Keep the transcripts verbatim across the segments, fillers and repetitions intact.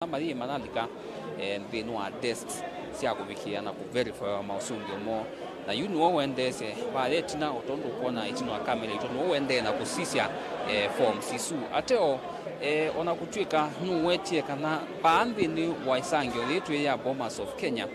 mathii manalika, eh, nthĩnĩ wa desks sya kũvikĩĩa na kũverify maũsũngĩo moo. Na yu nĩw'o ũendeesye vaya ĩtina, o tondũ ũkwona ĩtina wa kamera itũ, nĩw'o ũendee na kũsisya, eh, forms isu. Ateo, eh, o na kũtw'ĩka nũwetie kana vaa nthĩnĩ wa ĩsangĩo yĩĩ twĩ ya Bomas of Kenya,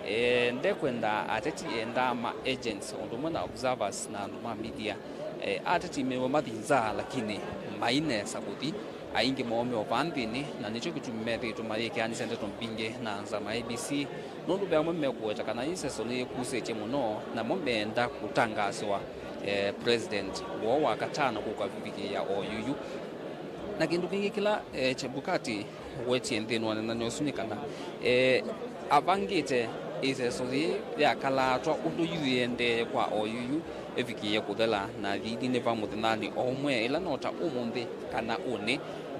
eh, ndekwenda ateti endaa ma agents, o ũndũ ũmwe na observers na andũ ma media, eh, ateti mewe mathi nza, lakini mai nesa kũthi. Aingĩ moo me o vaa nthĩnĩ, na nĩkyo kĩtumi methĩĩtwe mayĩkĩanĩsya ndeto mbingĩ na nza ma A B C, nũndũ ve amwe mekũweta kana yĩ session yĩkusĩtye mũno, namo meenda kũtangaasĩwa, eh, president woo wa katano kũka kũvikĩĩa o yuyu. Na kĩndũ kĩngĩ kĩla, eh, Chebukati wetie nthĩnĩ wa ũneenany'a ũsu nĩ kana, eh, avangĩte ĩseso yĩĩ yakalaatwa ũndũ yu yĩendee kwa o yuyu ĩvikĩĩe kũthela na yĩilinĩva mũthenyanĩ o ũmwe, ĩla no ta ũmũnthĩ kana ũnĩ.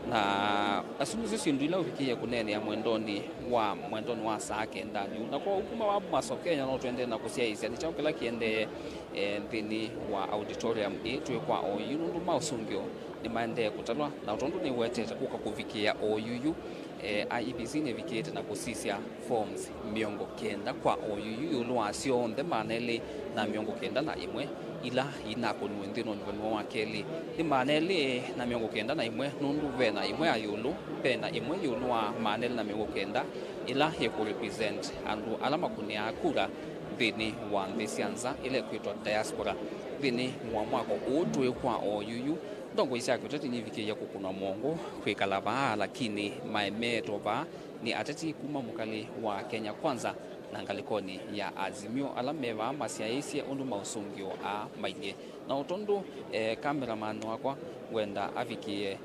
Na asu nĩsyo syĩndũ ila ũvikĩĩe kũneenea mwendonĩ wa, mwendonĩ wa saa kenda lĩu. Na kwoou kuma vaa Bomas of Kenya no tũendee na kũsyaĩĩsya nĩ kyaũ kĩla kĩendee, eh, nthĩnĩ wa auditorium ĩĩ twĩ kwa o yu, nũndũ maũsũngĩo nĩmaendee kũtalwa, na o tondũ nĩwetete kũka kũvikĩĩa o yuyu, eh, I E B C nĩvikĩĩte na kũsisya forms mĩongo kenda kwa o yuyu ĩũlũ wa syonthe maana elĩ na mĩongo kenda na ĩmwe ila inakũniwe nthĩnĩ wa nyuvani wa kelĩ. Nĩ maana elĩ na mĩongo kenda na ĩmwe, nũndũ ve na ĩmwe ya ĩũlũ, ve na ĩmwe ĩũlũ wa maana elĩ na mĩongo kenda ĩla ĩkũrepresent andũ ala makũnĩaa kura nthĩnĩ wa nthĩ sya nza, ĩla ĩkwĩtwa diaspora. Nthĩnĩ wa mwako ũũ twĩ kwa o yuyu, ndongoi sya kĩũteti nivikĩie kũkũnwa mũongo kwĩkala vaa, lakini maemeetwe vaa nĩ ateti kuma mũkalĩ wa Kenya Kwanza na ngalĩkonĩ ya Azimio, ala me vaa masyaĩĩsye ũndũ maũsũngĩo aa mailyĩ. Na o tondũ, eh, cameraman wakwa ngwenda avikĩe,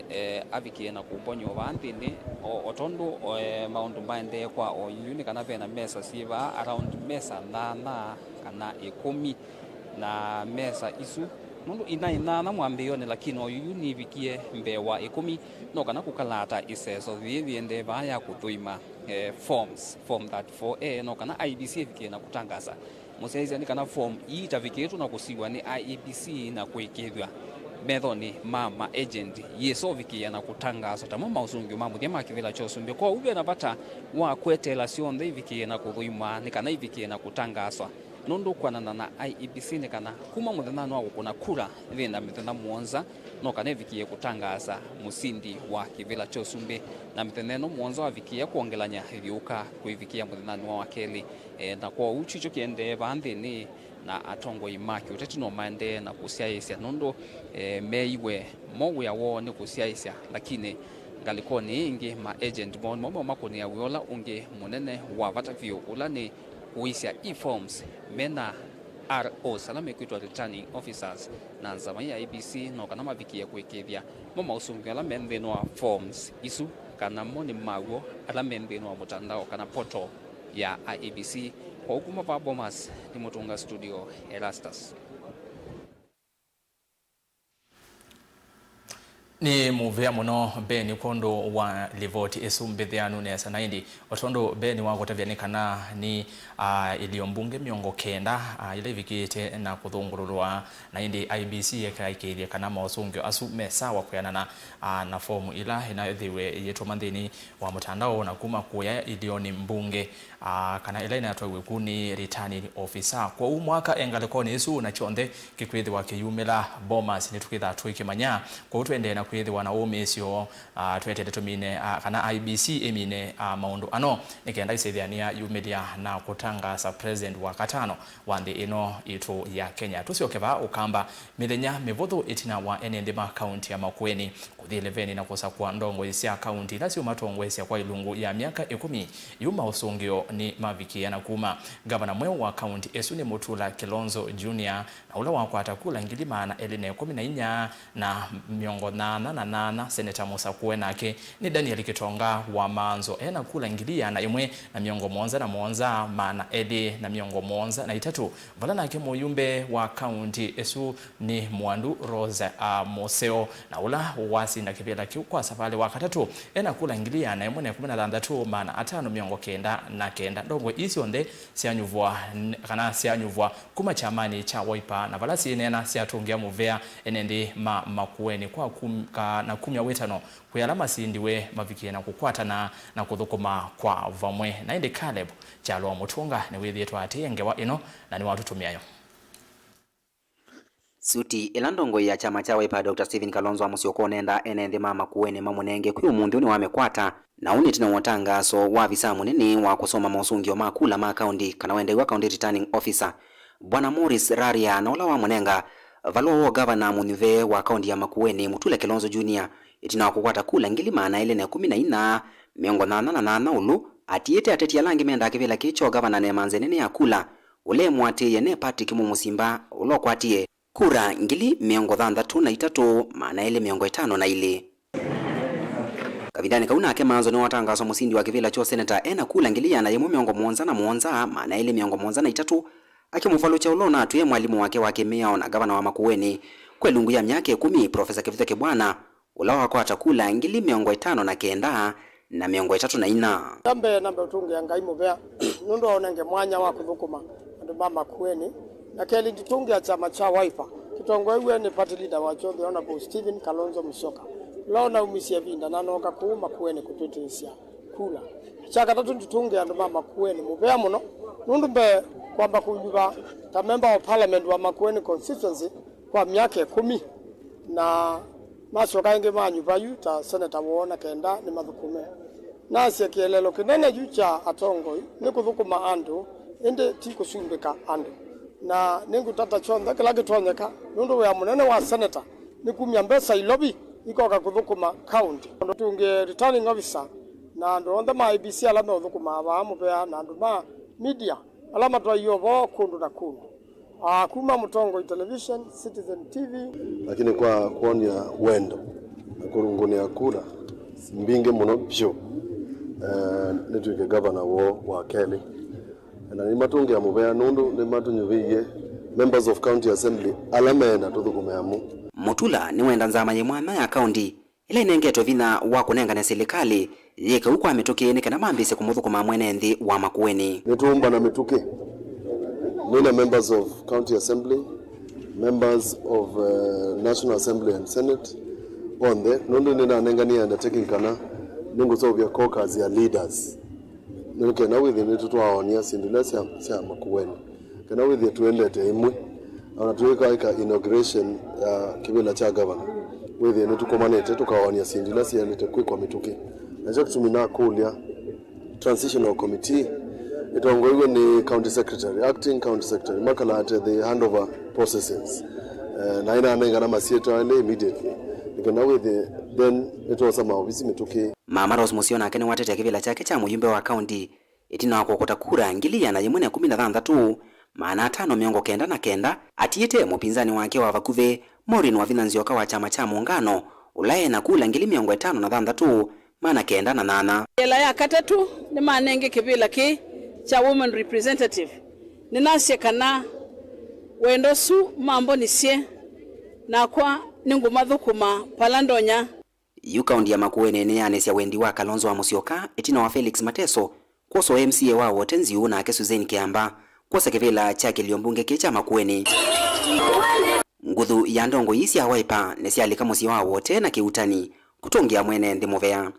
eh, avikĩe na kũmbony'a o vaa nthĩnĩ, o, o tondũ, eh, maũndũ maendee kwa o yuyu, nĩ kana ve na mesa syĩ vaa around mesa nyanya kana ĩkũmi. Na mesa isu, nũndũ inaĩ nyanya mwambĩĩonĩ, lakini o yuyu nivikie mbee wa ĩkũmi, no kana kũkalaata ĩseso yĩĩ yĩendee vaa ya kũthũima, eh, forms, form thirty-four A, no kana I E B C ĩvikĩe na kũtangaasa. Mũsyaĩĩsya nĩ kana form ii itavikĩtwe na kũsiw'a nĩ I E B C na kũĩkĩĩthw'a methonĩ ma ma agent, yĩsa ũvikĩĩa na kũtangaaswa tamo maũsũngĩo ma mũthya ma kĩvĩla kya ũsumbĩ. Kwoou ve na vata wa kweteela syonthe ivikĩĩe na kũthũimwa nĩ kana ivikĩe na kũtangaaswa, nũndũ kwanana na I E B C nĩ kana kuma mũthenyanĩ wa kũkũna kura, yĩna mĩthenya mũonza, no kana ĩvikĩe kũtangaasa mũsindi wa kĩvĩla kya ũsumbĩ, na mĩthenya ĩno mũonza wavikĩĩa kwongelany'a ĩthyũũka kũivikĩa mũthenyanĩ wa wakelĩ. E, na kwoou kyukyo kĩendee vaa nthĩnĩ, na atongoi ma kĩũteti no maendee na kũsyaĩĩsya nũndũ, e, meiwe mo wĩa woo nĩ kũsyaĩĩsya, lakini ngalĩkonĩ ĩĩ ĩngĩ ma agent moo nĩmo meũmakũnĩa wĩa ũla ũngĩ mũnene wa vata vyũ, ũla nĩ kũisya e-forms me na R Os ala mekwĩtwa returning officers, na nzama ya I E B C no kana mavikĩe kũĩkĩĩthya mo maũsũngĩo ala me nthĩnĩ wa forms isu kana mo nĩ maw'o ala me nthĩnĩ wa mũtandao kana portal ya I E B C. Kwoou kuma vaa Bomas, nĩ Mũtũnga Studio, Erastus. Nĩ mũvea mũno Ben kwondũ wa livoti ĩsu mbĩthĩanu nesa. Na ĩndĩ, o tondũ Ben wakũtavya nĩ kana nĩ, ah, ilio mbunge mĩongo kenda, ah, ila ivikĩte na kũthũngũlũlwa, na ĩndĩ I E B C ĩkaĩkĩĩthya kana maũsũngĩo asu me sawa kwĩanana, ah, na fomu ila ĩnathĩwe ĩyĩtũma nthĩnĩ wa mũtandao na kuma kũya ilionĩ mbunge, ah, kana ĩla ĩnatwaiwe ku nĩ returning officer. Kwoou mwaka e ngalĩkonĩ ĩsu na kyonthe kĩkwĩthĩwa kĩyumĩla Bomas nĩtũkwĩthaa tũikĩmanya. Kwoou tũendee na kwĩthĩwa na ũmĩĩsyo, ah, tweteele tũmine, ah, kana I E B C ĩmine, ah, maũndũ ano nĩ kenda ĩsethĩanĩa yumĩlya na kũtangaasa president wa katano wa nthĩ ĩno itũ ya Kenya. Tũsyoke vaa Ũkamba. Mĩthenya mĩvũthũ ĩtina wa ene nthĩ ma kaunti ya Makueni kũthi ĩleveni na kũsakũa ndongoi sya kaunti ila syũmatongoesya kwa ilungu ya myaka ĩkũmi, yu maũsũngĩo nĩ mavikĩĩa na kuma. Ngavana mweũ wa kaunti ĩsu nĩ Mutula Kilonzo Junior, na ũla wakwata kula ngili maana elĩ na ĩkũmi na inya na mĩongo nyanya na nyanya, Seneta mũsakũe nake nĩ Daniel Kitonga wa Maanzo ena kula ngili ĩana ĩmwe na mĩongo mũonza na mũonza, maana elĩ na mĩongo mũonza na itatũ, vala nake mũyumbe wa kaunti ĩsu nĩ Mwandu Rose, a, Mũseo, na ũla wasinda kĩvĩla kĩu kwa savalĩ wa katatũ ena kula ngili ĩana ĩmwe na ĩkũmi na thanthatũ, maana atano mĩongo kenda na kenda. Ndongoi ii syonthe syanyuvwa n-, kana syanyuvwa kuma kyamanĩ kya Wiper, na vala syĩneena syatũngĩa mũvea ene nthĩ ma Makueni kwa kum-, Ka na kumya wĩtano kwĩ ala masindiwe mavikie na kũkwatana na kũthũkũma kwa vamwe. Na ĩndĩ Caleb Kyalo Mũtũnga nĩwĩthĩĩtwe atĩĩe ngewa ĩno na nĩwatũtũmĩa yo. Suti ĩla ndongoi ya kyama kya Wiper, Doctor Stephen Kalonzo wa Musyoka ũnendaa ene nthĩ ma Makueni mamũnenge kwĩ ũmũnthĩ ũyũ nĩwamĩkwata, na ũũ nĩ ĩtina wa ũtangaso wa avisaa mũnene wa kũsoma mosũngĩo ma kula ma kaũnti, kana wendeew'a County Returning Officer, Bwana Morris Raria, na ũla wamũnenga valũa wa ũngavana mũnyuve wa kaũnti ya Makueni, Mutula Kilonzo Junior, ĩtina wa kũkwata kula ngili maana elĩ na ĩkũmi na inya, mĩongo nyanya na nyanya ũlũ, atiĩte ateti ala angĩ mendaa kĩvĩla kĩĩ kya ũngavana na ĩmanza ĩnene ya kula, ũla emũatĩĩe ne Patrick Mumusimba, ũla ũkwatie kura ngili mĩongo thanthatũ na itatũ, maana elĩ mĩongo ĩtano na ilĩ. Kavindanĩ kau nake Manzo nĩwatangaswa mũsindi wa kĩvĩla kya ũseneta ena kula ngili ĩana yĩmwe mĩongo mũonza na mũonza, maana elĩ mĩongo mũonza na itatũ, akĩmũvalũkya ũla ũnatwĩe mwalimũ wake wa kĩmĩao na ngavana wa Makueni kwa ĩlungu ya myaka ĩkũmi, Profesa Kivutha Kibwana, ũla wakwata kula ngili mĩongo ĩtano na kenda na mĩongo ĩtatũ na inya. Kya mbee, nambe ũtũngĩa Ngai mũvea nũndũ wa ũnenge mwanya wa kũthũkũma andũ ma Makueni, na kelĩ, nditũngĩa kyama kya Wiper kĩtongoew'e nĩ party leader wakyo, the Honorable Stephen Kalonzo Musyoka, ũla ũnaumisye ĩvinda na nooka kũũ Makueni kũtwĩtĩĩsya kula. Kya katatũ, nditũngĩa andũ ma Makueni mũvea mũno nũndũ mbee kwamba kũnyuva ta member of parliament wa Makueni constituency kwa myaka ĩkũmi, na masyoka ĩngĩ manyuva yu ta seneta woo na kenda nĩmathũkũme. Nasye kĩeleelo kĩnene yu kya atongoi nĩ kũthũkũma andũ, ĩndĩ ti kũsumbĩka andũ. Na nĩngũtata kyonthe kĩla kĩtonyeka nũndũ wĩa mũnene wa seneta nĩ kumya mbesa Ilovi ikoka kũthũkũma kaũnti. Ũndũ tũngĩ returning officer na andũ onthe ma I E B C ala meũthũkũmaa vaa mũvea na andũ ma media ala matwaie ũvoo kũndũ na kũndũ. Ah, kuma Mũtongoi Television, Citizen T V. Lakini kwa kuonia wendo na kũrũngũnĩa kura mbingĩ mũno vyũ, eh, nĩtw'ĩke gavana woo wa kelĩ. Na nĩmatũngĩa mũvea nũndũ nĩmatũnyuvĩie members of county assembly ala meenda tũthũkũme amũ. Mutula nĩwenda nzama yĩ mwanya ya kaũnti ĩla ĩnengetwe vinya wa kũnengane silikalĩ yĩ kau kwa mĩtũkĩ nĩ kana mambĩĩsye kũmũthũkũma mwene nthĩ wa Makueni. Nĩtũũmbana mĩtũkĩ, nĩna members of county assembly, members of, uh, National Assembly and Senate, onthe, nũndũ nĩnanenganie undertaking kana nĩngũseũvya caucus ya leaders, nĩ kana wĩthĩe nĩtũtwaonia syĩndũ ila sya, sya Makueni. Kana wĩthĩe tũendete ĩmwe, ona tũikaĩka inauguration ya kĩvĩla kya gavana, wĩthĩe nĩtũkomanĩte tũkaonĩa syĩndũ ila syaĩlĩte kwĩkwa mĩtũkĩ. Nakyo kĩtumi nakũlya transitional committee ĩtongoew'e nĩ county secretary, acting county secretary, makalate the handover processes. Eh, na ĩnanengana masyĩtwa elĩ immediately, nĩ kana wĩthĩe then nĩtwosa maovisi mĩtũkĩ. Mama Rose Mũseo nake nĩwatete kĩvĩla kyake kya mũyumbe wa kaunti ĩtina wa kũkũta kura ngili ĩana yĩmwe na ĩkũmi na thanthatũ, maana atano mĩongo kenda na kenda, atiĩte mũpinzani wake wa vakuvĩ, Maureen Wavinya Nzioka wa kyama kya Mũngano, ũla ena kula ngili mĩongo ĩtano na thanthatũ, maana kenda na nyanya. Yela ya katatũ nĩmanenge kĩvĩla kĩĩ kya woman representative. Nĩnasye kana wendo ũsu mambonisye, nakwa nĩngũmathũkũma vala ndonya. Yu kaunti ya Makueni nĩyaanĩsya wendi wa Kalonzo wa Musyoka ĩtina wa Felix Mateso kwosa M C A wa Wote Nziu nake Suzanne Kiamba kwosa kĩvĩla kya kĩlio mbunge kĩĩ kya Makueni. Nguthu ya ndongoi ii sya Wiper nĩsyalika mũsyĩ wa Wote na kĩutani kũtũngĩa mwene nthĩ mũvea.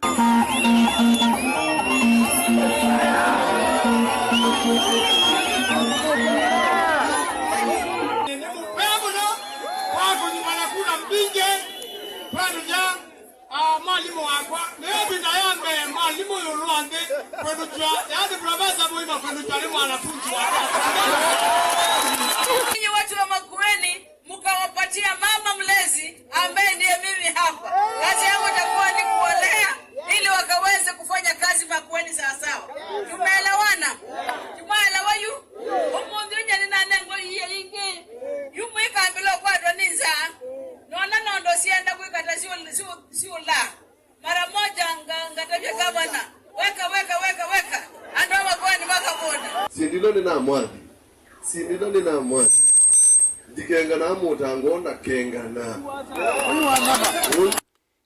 Nĩ mũvea mũno wa kũnyumana kura mbingĩ kwendũkya. Ah, mwalimũ wakwa, nĩyo ĩvinda ya mbee mwalimũ ĩũlũ wa nthĩ kwĩnũkya, yaani profesa mũima kwĩnũkya nĩ mwanafunzi wakwa. Nyinyi watu wa Makueni, mkawapatia mama mlezi ambaye ndiye mimi hapa. Kazi yangu itakuwa ni kuwalea ili wakaweze kufanya kazi Makueni sawasawa. Tumeelewana? Tumeelewa yu? Ũmũnthĩ ũnyani nanengwa iye ingĩ. Yu mwĩkambĩla ũkwatwa nĩ nzaa. Nona nondo sienda kwĩkata siũ-, siũ-, siũla. Mara moja nga-, ngatavya gavana, weka, weka, weka, weka. Andũ a Makueni makavũna. Sindilo nĩ na mwathi. Sindilo nĩ na mwathi. Ndikengana mũtango na kengana.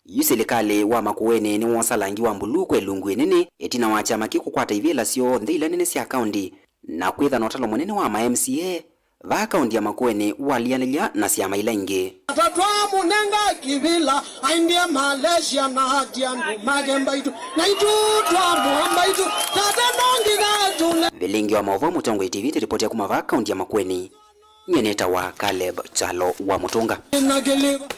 Yu silikalĩ wa Makueni nĩwosa langi wa mbuluu kwa ĩlungu ĩnene ĩtina wa kyama kĩu kũkwata ivĩla syonthe ila nene sya kaunti na kwĩtha na ũtalo mũnene wa ma M C A vaa kaunti ya Makueni walianĩlya na syama ila ingĩ. Tata twamũnenga kĩvĩla, aendie Malaysia na ati andũ make mbaitũ, naitũ twamũa mbaitũ, tata no nginya tũne. Vilingi wa maũvoo Mũtongoi T V tũripoti ya kuma vaa kaunti ya Makueni. Nyie nĩtawa Caleb Kyalo wa Mũtũnga. Na kĩlĩva.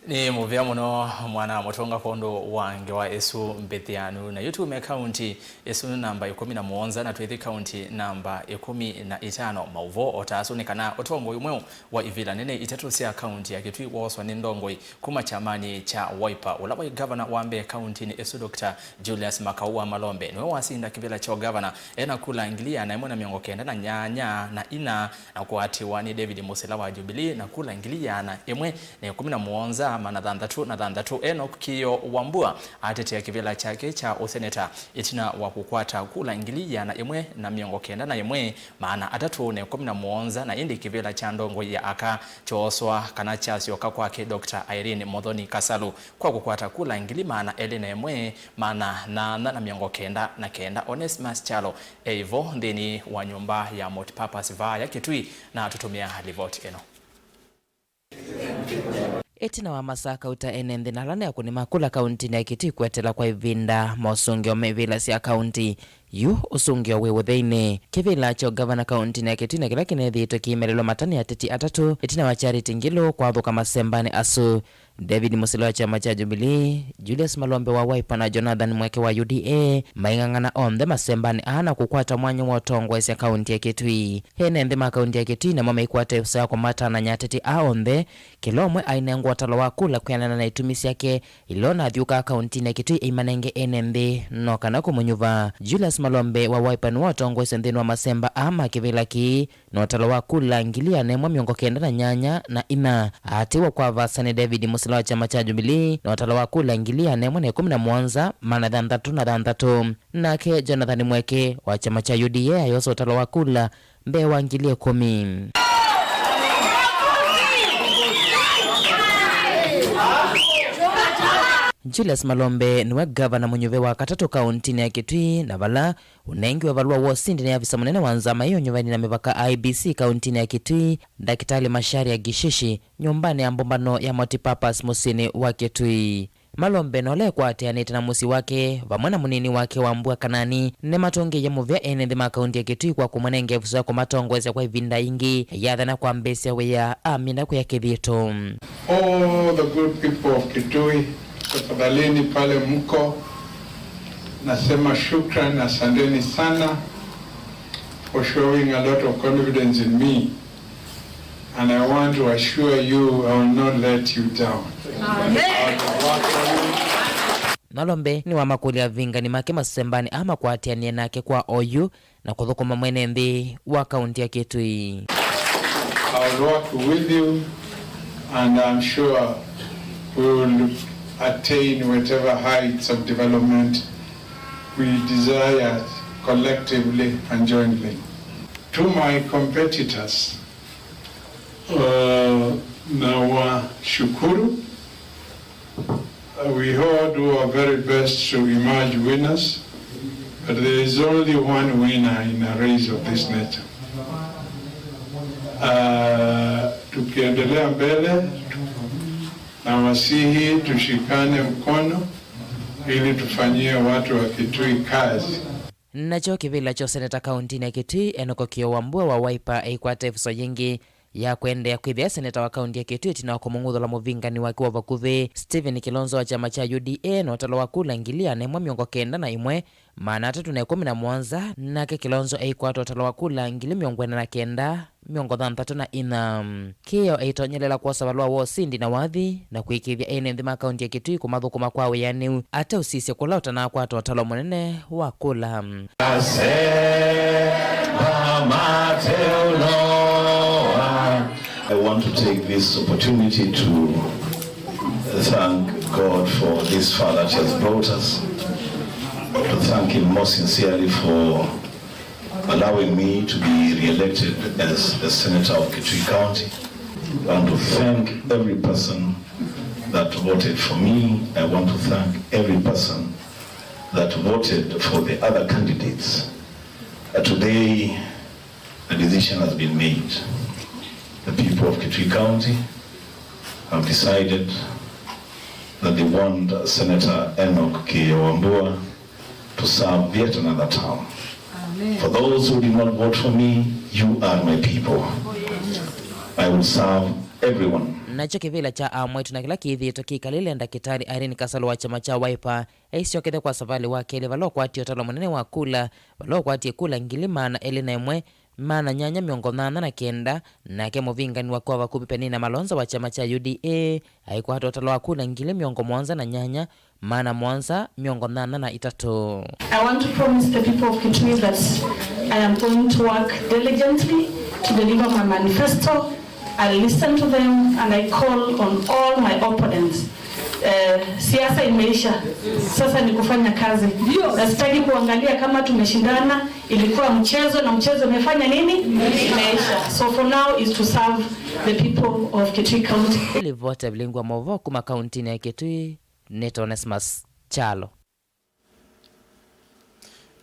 Nĩ mũvea mũno mwana Mũtũnga kwondũ wa ngewa ĩsu mbĩthĩanu. Na yu tuume kaunti ĩsu namba ĩkũmi na mũonza na twĩthi kaunti namba ĩkũmi na ĩtano. Maũvoo o ta asu nĩ kana ũtongoi mweũ wa ivila nene itatũ sya kaunti ya Kitui wooswa nĩ ndongoi kuma kyamanĩ kya Wiper. Ũla waĩ ngavana wa mbee kauntinĩ ĩsu, Doctor Julius Makau wa Malombe, nĩwe wasinda kĩvĩla kya ũngavana ena kula ngili ĩana ĩmwe na mĩongo kenda na nyanya na ina, na kũatĩwa nĩ David Musila wa Jubilee na kula ngili ĩana ĩmwe na ĩkũmi na mũonza, maana thanthatũ na thanthatũ. Enock Kĩĩo Wambua atetea kĩvĩla kyake kya ũseneta ĩtina wa kũkwata kula ngili ĩana ĩmwe na mĩongo kenda na ĩmwe, maana atatũ na ĩkũmi na mũonza, na ĩndĩ kĩvĩla kya ndongoi ya aka kyooswa kana kyasyoka kwake Doctor Irene Muthoni Kasalu kwa kũkwata kula ngili maana elĩ na ĩmwe, maana nyanya na mĩongo kenda na kenda. Onesmus Kyalo e vo nthĩnĩ wa nyũmba ya Multipurpose vaa ya Kitui na atũtũmĩa livoti ĩno. Ĩtina wa masaa kauta ene nthĩ na ala nĩ akũni ma kula kauntinĩ ya Kitui kweteela kwa ĩvinda mosũngĩo me ivĩla sya kaunti, yu ũsũngĩo wĩ ũtheinĩ. Kĩvĩla kya ũngavana kauntinĩ ya Kitui na kĩla kĩnethĩĩtwe kĩimelelwa mata nĩ ateti atatũ ĩtina wa Charity Ngilu kwathũka masembanĩ asu. David Musila wa kyama kya Jubilee, Julius Malombe wa Wiper na Jonathan Mweke wa U D A maing'ang'ana onthe masembanĩ aa na kũkwata mwanya wa ũtongoesya kaunti ya Kitui. Ene nthĩ ma kaunti ya Kitui namo maikwata ĩvuso ya kũmatananya ateti aa onthe, kĩla ũmwe ainengwa ũtalo wa kula kwĩanana na itumi syake ila ona athyũũkaa kauntinĩ ya Kitui aimanenge ene nthĩ no kana kũmũnyuva. Julius Malombe wa Wiper nĩwe ũtongoesye nthĩnĩ wa masemba aa ma kĩvĩla kĩĩ na ũtalo wa kula ngili ĩana ĩmwe mĩongo kenda na nyanya na ina. Aatĩĩwa kwa vaasa nĩ David Musila wa kyama kya Jubilee na ũtalo wa kula ngili ĩana ĩmwe na ĩkũmi na mũonza, maana thanthatũ na thanthatũ. Nake Jonathan Mweke wa kyama kya U D A ayosa ũtalo wa kula mbee wa ngili ĩkũmi. Julius Malombe nĩwe ngavana mũnyuve wa katatũ kauntinĩ ya Kitui, na vala ũnengiwe valũa wa ũsindi nĩ avisa mũnene wa nzama ĩyo nyuvani na mĩvaka I E B C kauntinĩ ya Kitui, Ndakĩtalĩ Macharia Gishishi, nyũmbanĩ ya mbũmbano ya Multipurpose mũsyĩnĩ wa Kitui. Malombe na ũla ekwatĩanĩte na mũsyĩ wake vamwe na mũnini wake Wambua Kanani nĩmatũngĩie mũvea ene nthĩ ma kaunti ya Kitui kwa kũmanenga ĩvuso ya kũmatongoesya kwa ĩvinda yĩngĩ yathana kwambĩĩsya wĩa aminda kwĩa kĩthito. All the good people of Kitui, tafadhalini pale mko, nasema shukran, asanteni sana for showing a lot of confidence in me. And I want to assure you, I will not let you down. Amen. I will work for you. Malombe nĩwamakũlya avingani make masembanĩ aa makwatĩanĩe nake kwa oyu na kũthũkũma mwene nthĩ wa kaunti ya Kitui. I will work with you and I'm sure we will attain whatever heights of development we desire collectively and jointly. To my competitors, uh, nawashukuru. Uh, we all do our very best to emerge winners, but there is only one winner in a race of this nature. Uh, tukiendelea mbele, nawasihi tushikane mkono ili tufanyie watu wa Kitui kazi. Nakyo kĩvĩla kya ũseneta kauntinĩ ya Kitui, Enock Kĩĩo Wambua wa Wiper aikwata ĩvuso yĩngĩ ya kũendeea kwĩthĩa seneta wa kaunti ya Kitui ĩtina wa kũmũng'uthũla mũvingani wake wa vakuvĩ, Stephen Kilonzo wa kyama kya U D A, na ũtalo wa kula ngili ĩana ĩmwe mĩongo kenda na ĩmwe, maana atatũ na ĩkũmi na mũonza, nake Kilonzo aikwata ũtalo wa kula ngili mĩongo ĩna na kenda, mĩongo thanthatũ na ina. Kĩĩo aitonyelela kwosa valũa wa ũsindi na wathi na kũĩkĩĩthya ene nthĩ ma kaunti ya Kitui kũmathũkũma kwa wĩanĩu ateũsisya kũla ũtanakwata ũtalo mũnene wa kũla. Asemba mateuloa. I want to take this opportunity to thank God for this far that He has brought us, to thank Him most sincerely for allowing me to be re-elected as the senator of Kitui County. I want to thank every person that voted for me. I want to thank every person that voted for the other candidates. Uh, today, A decision has been made. The people of Kitui County have decided that they want Senator Enoch Kĩĩo Wambua to serve yet another term. Amen. For those who did not vote for me, you are my people. I will serve everyone. Nakyo kĩvĩla kya amwaitũ na kĩla kĩthĩĩtwe kĩkalĩle Ndakĩtalĩ Irene Kasalu wa kyama kya Wiper, aisyokethya kwa savalĩ wa kelĩ vala ũkwatie ũtalo mũnene wa kula, vala ũkwatie kula ngili maana elĩ na ĩmwe, maana nyanya mĩongo nyanya na kenda, nake mũvingani wa kwa vakuvĩ Penina Malonza wa kyama kya U D A aikwata ũtalo wa kula ngili mĩongo mũonza na nyanya, maana mũonza mĩongo nyanya na itatũ. I want to promise the people of Kitui that I am going to work diligently to deliver my manifesto. I listen to them and I call on all my opponents. Eh, siasa imeisha. Sasa ni kufanya kazi. Na sitaki kuangalia kama tumeshindana, ilikuwa mchezo na mchezo imefanya nini? Imeisha. So for now is to serve the people of Kitui County. Livoti ya vilingwa maũvoo kuma kauntinĩ ya Kitui, nĩ Onesmus Kyalo.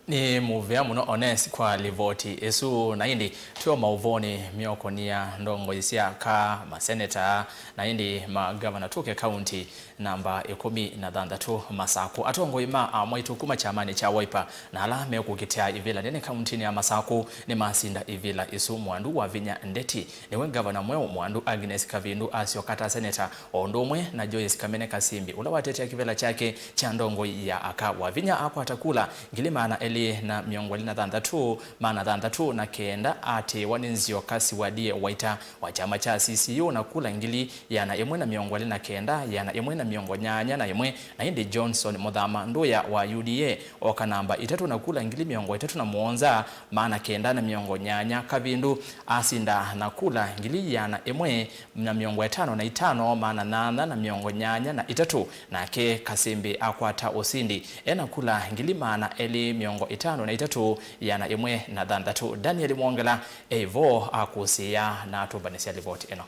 Nĩ mũvea mũno Ones kwa livoti ĩsu. Na ĩndĩ twĩ o maũvoonĩ meũkonia ndongoi sya aka, maseneta, na ĩndĩ magavana tũke kaunti namba ĩkũmi na thanthatũ Masakũ. Atongoi ma amwaitũ kuma kyamanĩ kya Wiper na ala mekũkitĩa ivĩla nene kauntinĩ ya Masakũ nĩmasinda ivĩla ĩsu. Mwandu Wavinya Ndeti nĩwe ngavana mweũ. Mwandu Agnes Kavindu asyoka ta seneta, o ũndũ ũmwe na Joyce Kamene Kasimbi, ũla watetea kĩvĩla kyake kya ndongoi ya aka. Wavinya akwata kula ngili maana elĩ na mĩongo ĩlĩ na thanthatũ, maana thanthatũ na kenda, atĩĩwa nĩ Nzioka Siwadie Waita wa kyama kya C C U na kula ngili ĩana ĩmwe na mĩongo ĩlĩ na kenda, ĩana ĩmwe na mĩongo nyanya na ĩmwe, na ĩndĩ Johnson Mũthama Ndũya wa U D A oka namba itatũ na kula ngili mĩongo ĩtatũ na mũonza, maana kenda na mĩongo nyanya. Kavindu asinda na kula ngili ĩana ĩmwe na mĩongo ĩtano na itano, maana nyanya na mĩongo nyanya na itatũ, nake Kasimbi akwata ũsindi ena kula ngili maana elĩ mĩongo ĩtano na itatũ, ĩana ĩmwe na thanthatũ. Daniel Mwongela e vo akũsĩĩa na atũmbanĩsya livoti ĩno.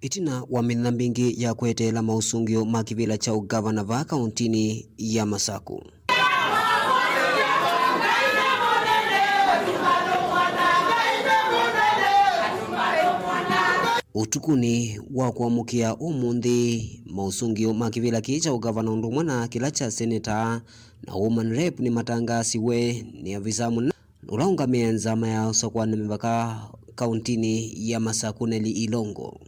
Ĩtina wa mĩthenya mbingĩ ya kweteela maũsũngĩo ma kĩvĩla kya ũngavana vaa kauntinĩ ya Masakũ, ũtukũnĩ wa kũamũkĩa ũmũnthĩ, maũsũngĩo ma kĩvĩla kĩĩ kya ũngavana ũndũ ũmwe na kĩla kya seneta na woman rep nĩmatangaasiwe nĩ avisa mũnene ũla ũngamĩe nzama ya ũsakũanĩa mĩvaka kauntinĩ ya Masakũ, Nelly Ilongo.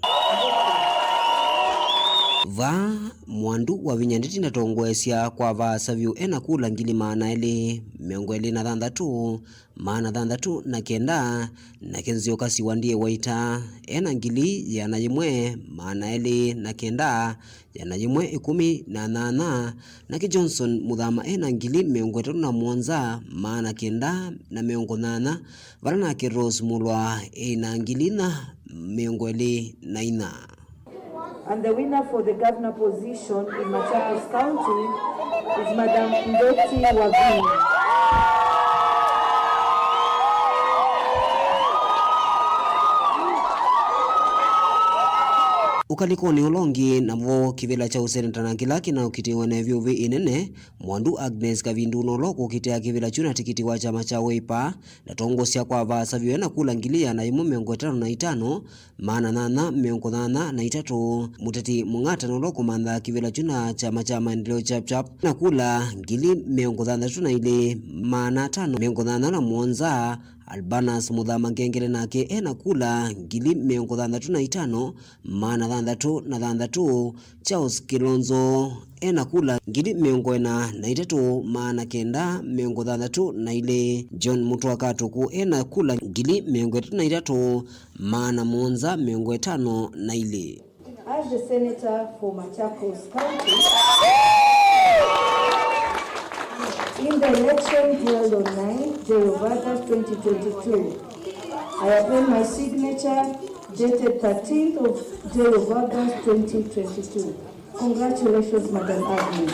Vaa, Mwandu Wavinya Ndeti ndatongoesya kwa vaasa vyũ ena kula ngili maana elĩ mĩongo ĩlĩ na thanthatũ, maana thanthatũ na kenda, nake Nzioka Siwadie Waita ena ngili ĩana yĩmwe maana elĩ na kenda, ĩana yĩmwe ĩkũmi na nyanya, nake Johnson Mũthama ena ngili mĩongo ĩtatũ na mũonza, maana kenda na mĩongo nyanya, vala nake Rose Mulwa ena ngili inya mĩongo ĩlĩ na inya. And the winner for the governor position in Machakos County is Madam Ndeti Wavinya. Ũkalĩkonĩ ũla ũngĩ, navo kĩvĩla kya ũseneta na kĩla kĩnaũkitĩwe na ĩvyũvĩ ĩnene, Mwandu Agnes Kavindu nũla ũkũkitĩa kĩvĩla kyu na tikiti wa kyama kya Wiper, ndatongosya kwa vaasa vyũ ena kula ngili ĩana yĩmwe mĩongo ĩtano na itano, maana nyanya mĩongo nyanya na itatũ. Mũteti Mũng'ata nũla ũkũmantha kĩvĩla kyu na kyama kya Maendeleo Chap Chap na kula ngili mĩongo thanthatũ na ilĩ, maana atano mĩongo nyanya na mũonza. Albanas Mũthama Ngengere nake ena kula ngili mĩongo thanthatũ na itano, maana thanthatũ na thanthatũ. Charles Kilonzo ena kula ngili mĩongo ĩna na itatũ, maana kenda mĩongo thanthatũ na ilĩ. John Mũtwa Katũkũ ena kula ngili mĩongo ĩtatũ na itatũ, maana mũonza mĩongo ĩtano na ilĩ. As the senator for Machakos County, in the election held on ninth day of August twenty twenty-two, I append my signature dated thirteenth of day of August twenty twenty-two. Congratulations, Madam Agnes.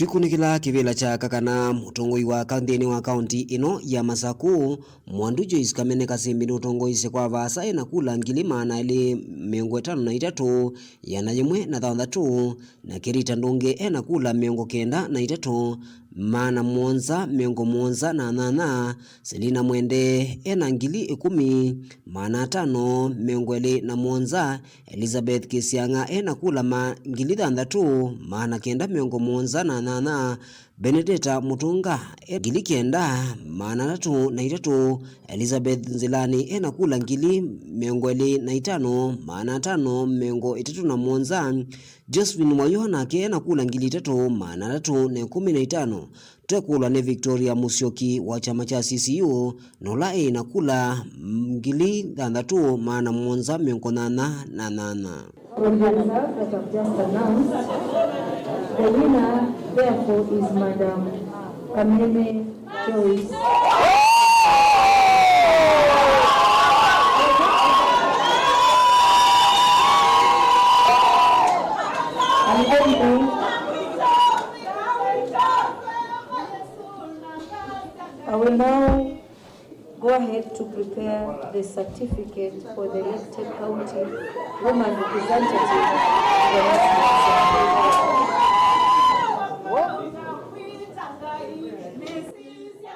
Tũikunĩkĩla kĩvĩla kya kakana, mũtongoi wa ka-, nthĩnĩ wa kaunti ĩno ya Masaku, Mwandu Joyce Kamene Kasimbi nũtongoisye kwa vaasa ena kula ngili maana elĩ mĩongo ĩtano na itatũ, ĩana yĩmwe na thanthatũ, nake Rita Ndũngĩ ena kula mĩongo kenda na itatũ, maana mũonza mĩongo mũonza na nyanya, Selina Mwende ena ngili ĩkũmi, maana atano mĩongo ĩlĩ na mũonza, Elizabeth Kĩsiang'a ena kula ma ngili thanthatũ, maana kenda mĩongo mũonza na nyanya, Benedetta Mũtũnga e ngili kenda, maana atatũ na itatũ, Elizabeth Nzilani ena kula ngili mĩongo ĩlĩ na itano, maana atano mĩongo ĩtatũ na mũonza, Josephine Mwayo nake ena kula ngili itatũ, maana atatũ na ĩkũmi na itano. Twekũlwa nĩ Victoria Musyoki wa kyama kya C C U, na ũla ĩ na kula ngili thanthatũ maana mũonza mĩongo nyanya na nyanya. From the results that I've just announced, the winner therefore is Madam Kamene Joyce. And then I will now go ahead to prepare the certificate for the elected county woman representative to the National Assembly.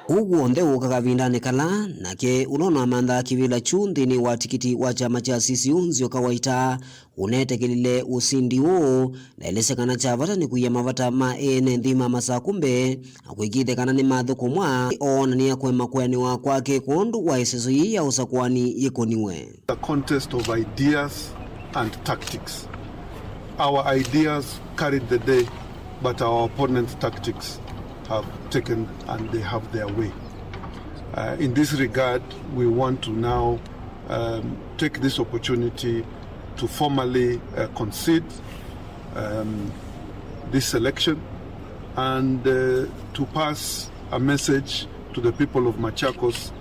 Ũu w'onthe wũka kavindanĩ kala nake ũla ũnamanthaa kĩvĩla kyu nthĩnĩ wa tikiti wa kyama kya C C U, Nzioka Waita, ũneetĩkĩlile ũsindi ũũ, na elesya kana kya vata nĩ kũia mavata ma ene nthĩ ma Masaku mbee, na kũĩkĩĩthya kana nĩmathũkũmwa, oonany'a kũema kũeanĩwa kwake kwondũ wa ĩseso yĩĩ ya ũsakũani yĩkũniwe. A contest of ideas and tactics. Our ideas carried the day, but our opponents' tactics have taken and they have their way. Uh, in this regard, we want to now um, take this opportunity to formally, uh, concede, um, this election and, uh, to pass a message to the people of Machakos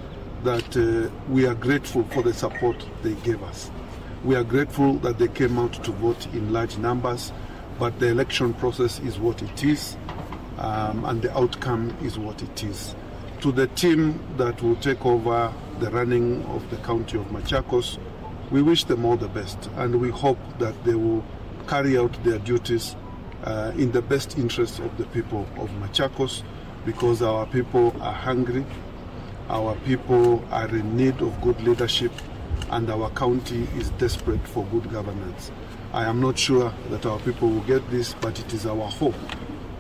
that, uh, we are grateful for the support they gave us. We are grateful that they came out to vote in large numbers, but the election process is what it is, um, and the outcome is what it is. To the team that will take over the running of the county of Machakos, we wish them all the best, and we hope that they will carry out their duties, uh, in the best interests of the people of Machakos, because our people are hungry, our people are in need of good leadership, and our county is desperate for good governance. I am not sure that our people will get this, but it is our hope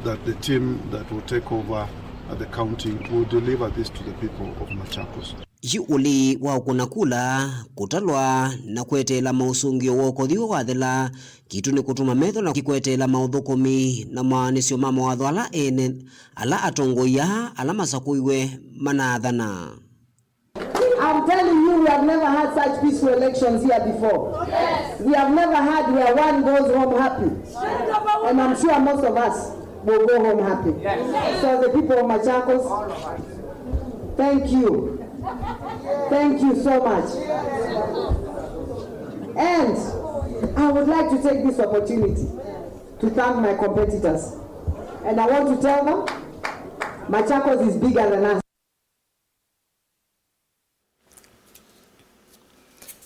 that the team that will take over at the county will deliver this to the people of Machakos. Yu ũlii wa ũkũna kula, kũtalwa, na kweteela maũsũngĩo wa ũkothi wathela, kitũ nĩ kũtũma metho na kĩkweteela maũthũkũmi na maanĩsyo ma mawatho ala ene, ala atongoi aa ala masakũiwe manaathana. I'm telling you, we have never had such peaceful elections here before. We have never had where one goes home happy. And I'm sure most of us will go home happy. So the people of Machakos, thank you. Thank you so much. And I would like to take this opportunity to thank my competitors. And I want to tell them, Machakos is bigger than us.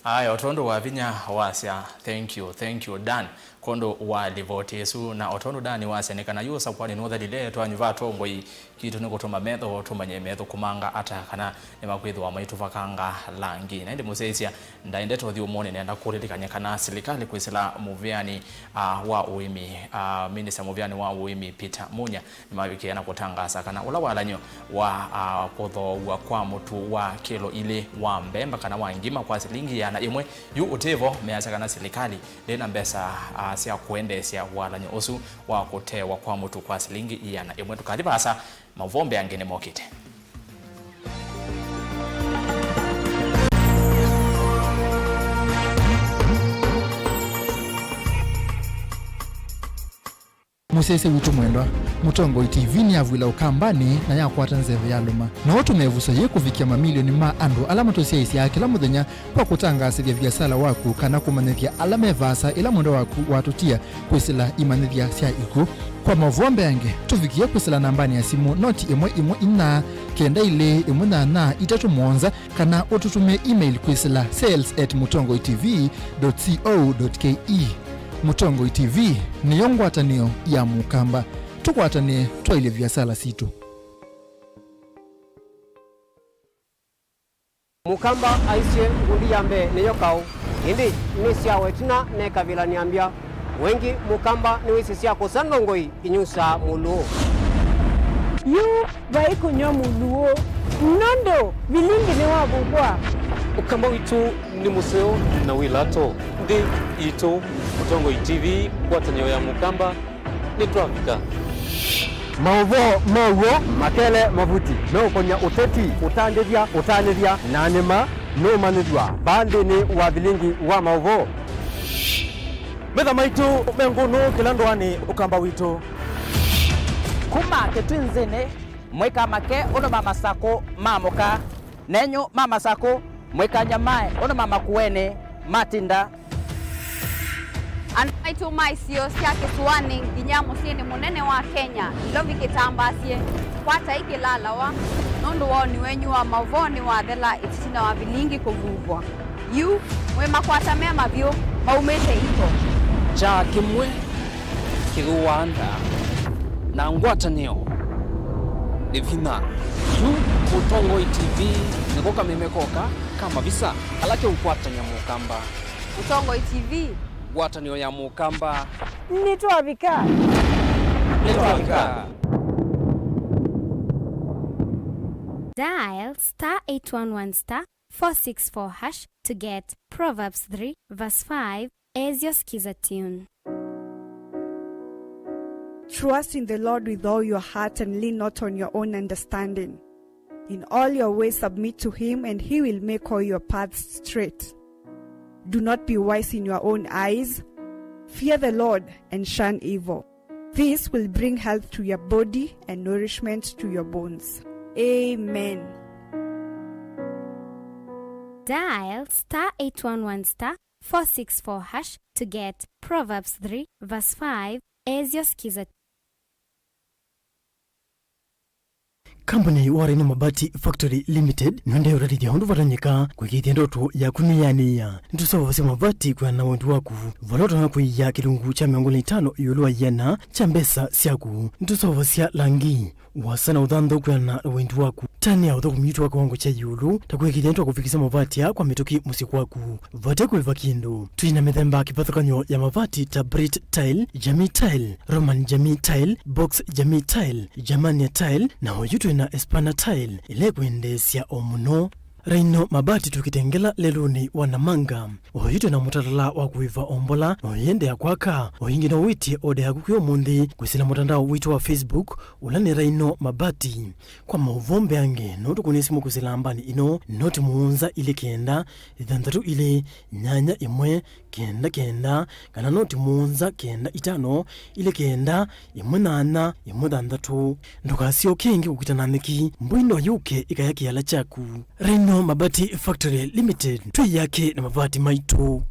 Aya, o tondũ wa vinya wasya, thank you, thank you, Dan, kwondũ wa livoti ĩsu. Na o tondũ Dan wasya, nĩ kana yu ũsakũani nũthelile, twanyuva atongoi kitũ nĩ kũtũma metho tũmanye methũkũmanga ata kana nĩmakwĩthĩwa maitũvakanga langi. Na ĩndĩ mũsyaĩĩsya, ndaendete ũthyũmũnĩ, nenda kũlilikany'a kana silikalĩ kwĩsĩla mũvĩanĩ, ah, wa ũĩmi, ah, minista mũvĩanĩ wa ũĩmi Peter Munya, nĩmavikĩe na kũtangaasa kana ũla walany'o wa, ah, kũthoow'a kwa mũtu wa kĩlo ilĩ wa mbemba kana wa ngima kwa silingi ĩana ĩmwe yu ũtĩvo, measya kana silikalĩ ndĩna mbesa, ah, sya kũendeesya walany'o ũsu wa kũteewa kwa mũtu kwa silingi ĩana ĩmwe. Ndũkathi vaasa, maũvoo mbeange nĩmokĩte. Mũsyaĩĩsya witũ mwendwa, Mũtongoi T V nĩyavw'ĩla Ũkambanĩ na yakwata nzeve yalũma. No ũtũme ĩvuso yĩĩ kũvikĩa mamilioni ma andũ ala matũsyaĩĩsyaa kĩla mũthenya kwa kũtangaasĩthya viasala waku kana kũmanyĩthya ala me vaasa ĩla mwendwa waku watũtia kwĩsĩla imanyĩthya sya ikw'ũ. Kwa maũvoo mbeange, tũvikĩe kwĩsĩla nambanĩ ya simũ noti ĩmwe ĩmwe inya kenda ilĩ ĩmwe nyanya itatũ mũonza, kana ũtũtũmĩe email kwĩsĩla sales at mũtongoi T V dot co dot K E. Mũtongoi T V nĩyo ngwatanĩo ya Mũkamba. Tũkwatanĩe twaĩlye viasala sitũ. Mũkamba aisye, ngundi ya mbee nĩyo kaũ, ĩndĩ nĩ syawa ĩtina nekavilany'a mbya. Wengĩ Mũkamba nĩwĩsĩ sya kũsa ndongoi inyusaa mũlũũ. Yu vai kũnyw'a mũlũũ, nũndũ vilingi nĩwavuvwa. Ũkamba witũ nĩ mũseo na wĩ lato. Nthĩ itũ, Mũtongoi T V, ngwatanĩo ya Mũkamba, nĩtwavika. Maũvoo ma w'o makele mavuti meũkony'a ũteti, ũtandĩthya, ũtanĩthya, na nĩ ma nũmanyĩthw'a vaa nthĩnĩ wa vilingi wa maũvoo. Metha maitũ me ngũnũ kĩla ndũanĩ Ũkamba witũ. Kuma Kĩtwinzĩnĩ, mũikamake ũndũ ma Masakũ maamũka. Nenyu ma Masakũ, mũikanyamae ũndũ ma Makueni matinda. Andũ maitũ ma isio sya kĩsũanĩ nginya mũsyĩnĩ mũnene wa Kenya, Nairobi kĩtambaasye, kwatai kĩlalawa, nũndũ woni wenyu wa maũvoo nĩwathela ĩtina wa vilingi kũvuvwa. Yu, mwĩ makwata me mavyũ maumĩte iko. Kyaa kĩmwe kĩthũaa nda, na ngwatanĩo nĩ vinya. Yu Mũtongoi T V nĩko kameme koka ka mavisa kala keũkwatany'a Mũkamba. Mũtongoi T V. Ngwatanĩo ya Mũkamba. Nĩtwavika. Nĩtwavika. Dial star eight one one star four six four hash to get Proverbs three verse five as your Skiza tune. Trust in the Lord with all your heart and lean not on your own understanding. In all your ways submit to him, and he will make all your paths straight. Do not be wise in your own eyes. Fear the Lord and shun evil. This will bring health to your body and nourishment to your bones. Amen. Dial star eight one one star four six four hash to get Proverbs three verse five as your Skiza. Kambuni wa Rhino Mabati Factory Limited nĩendee ũtatĩthya ũndũ vatonyeka kũĩkĩĩthya ndoto yaku nĩyanĩĩa. Nĩtũseũvasya mavati kwĩana na wendi waku, vala ũtonya kũia kĩlungu kya mĩongo ĩlĩ na itano ĩũlũ wa ĩana kya mbesa syaku. Nĩtũseũvasya langi, ũasa na ũthanthau kwĩana na wendi waku. Tanĩa ũthũkũmi witũ wa kĩwango kya ĩũlũ, ta kũĩkĩĩthya nĩtwakũvikĩsya mavati aa kwa mĩtũkĩ mũsyĩ kwaku. Vate kũĩva kĩndũ. Twĩ na mĩthemba kĩvathũkany'o ya mavati ta Brit Tile, Jamii Tile, Roman Jamii Tile, Box Jamii Tile, Germania Tile, na oyu twĩ na Espana Tile, ĩla ĩkwendeesya o mũno. Rhino Mabati tũkĩtengela lelũnĩ wa Namanga. Oyu twĩ na mũtalatala wa kũĩva o mbola, na ũyĩendeea kwaka. O ĩngĩ no wĩtye oda yaku kwĩ ũmũnthĩ kwĩsĩla mũtandao witũ wa Facebook, ũla nĩ Rhino Mabati. Kwa maũvoo mbeange, no tũkũnĩe simũ kwĩsĩla nambanĩ ĩno, noti mũonza ilĩ kenda, ĩthanthatũ ilĩ, nyanya ĩmwe, kenda kenda, kana noti mũonza kenda itano, ilĩ kenda, ĩmwe nyanya, ĩmwe thanthatũ. Ndũkasyoke ĩngĩ kũkita na nyeki, mbũi no yũke ĩkaya kĩala kyaku. Rhino Mabati Factory Limited, twĩyake na mavati maitũ.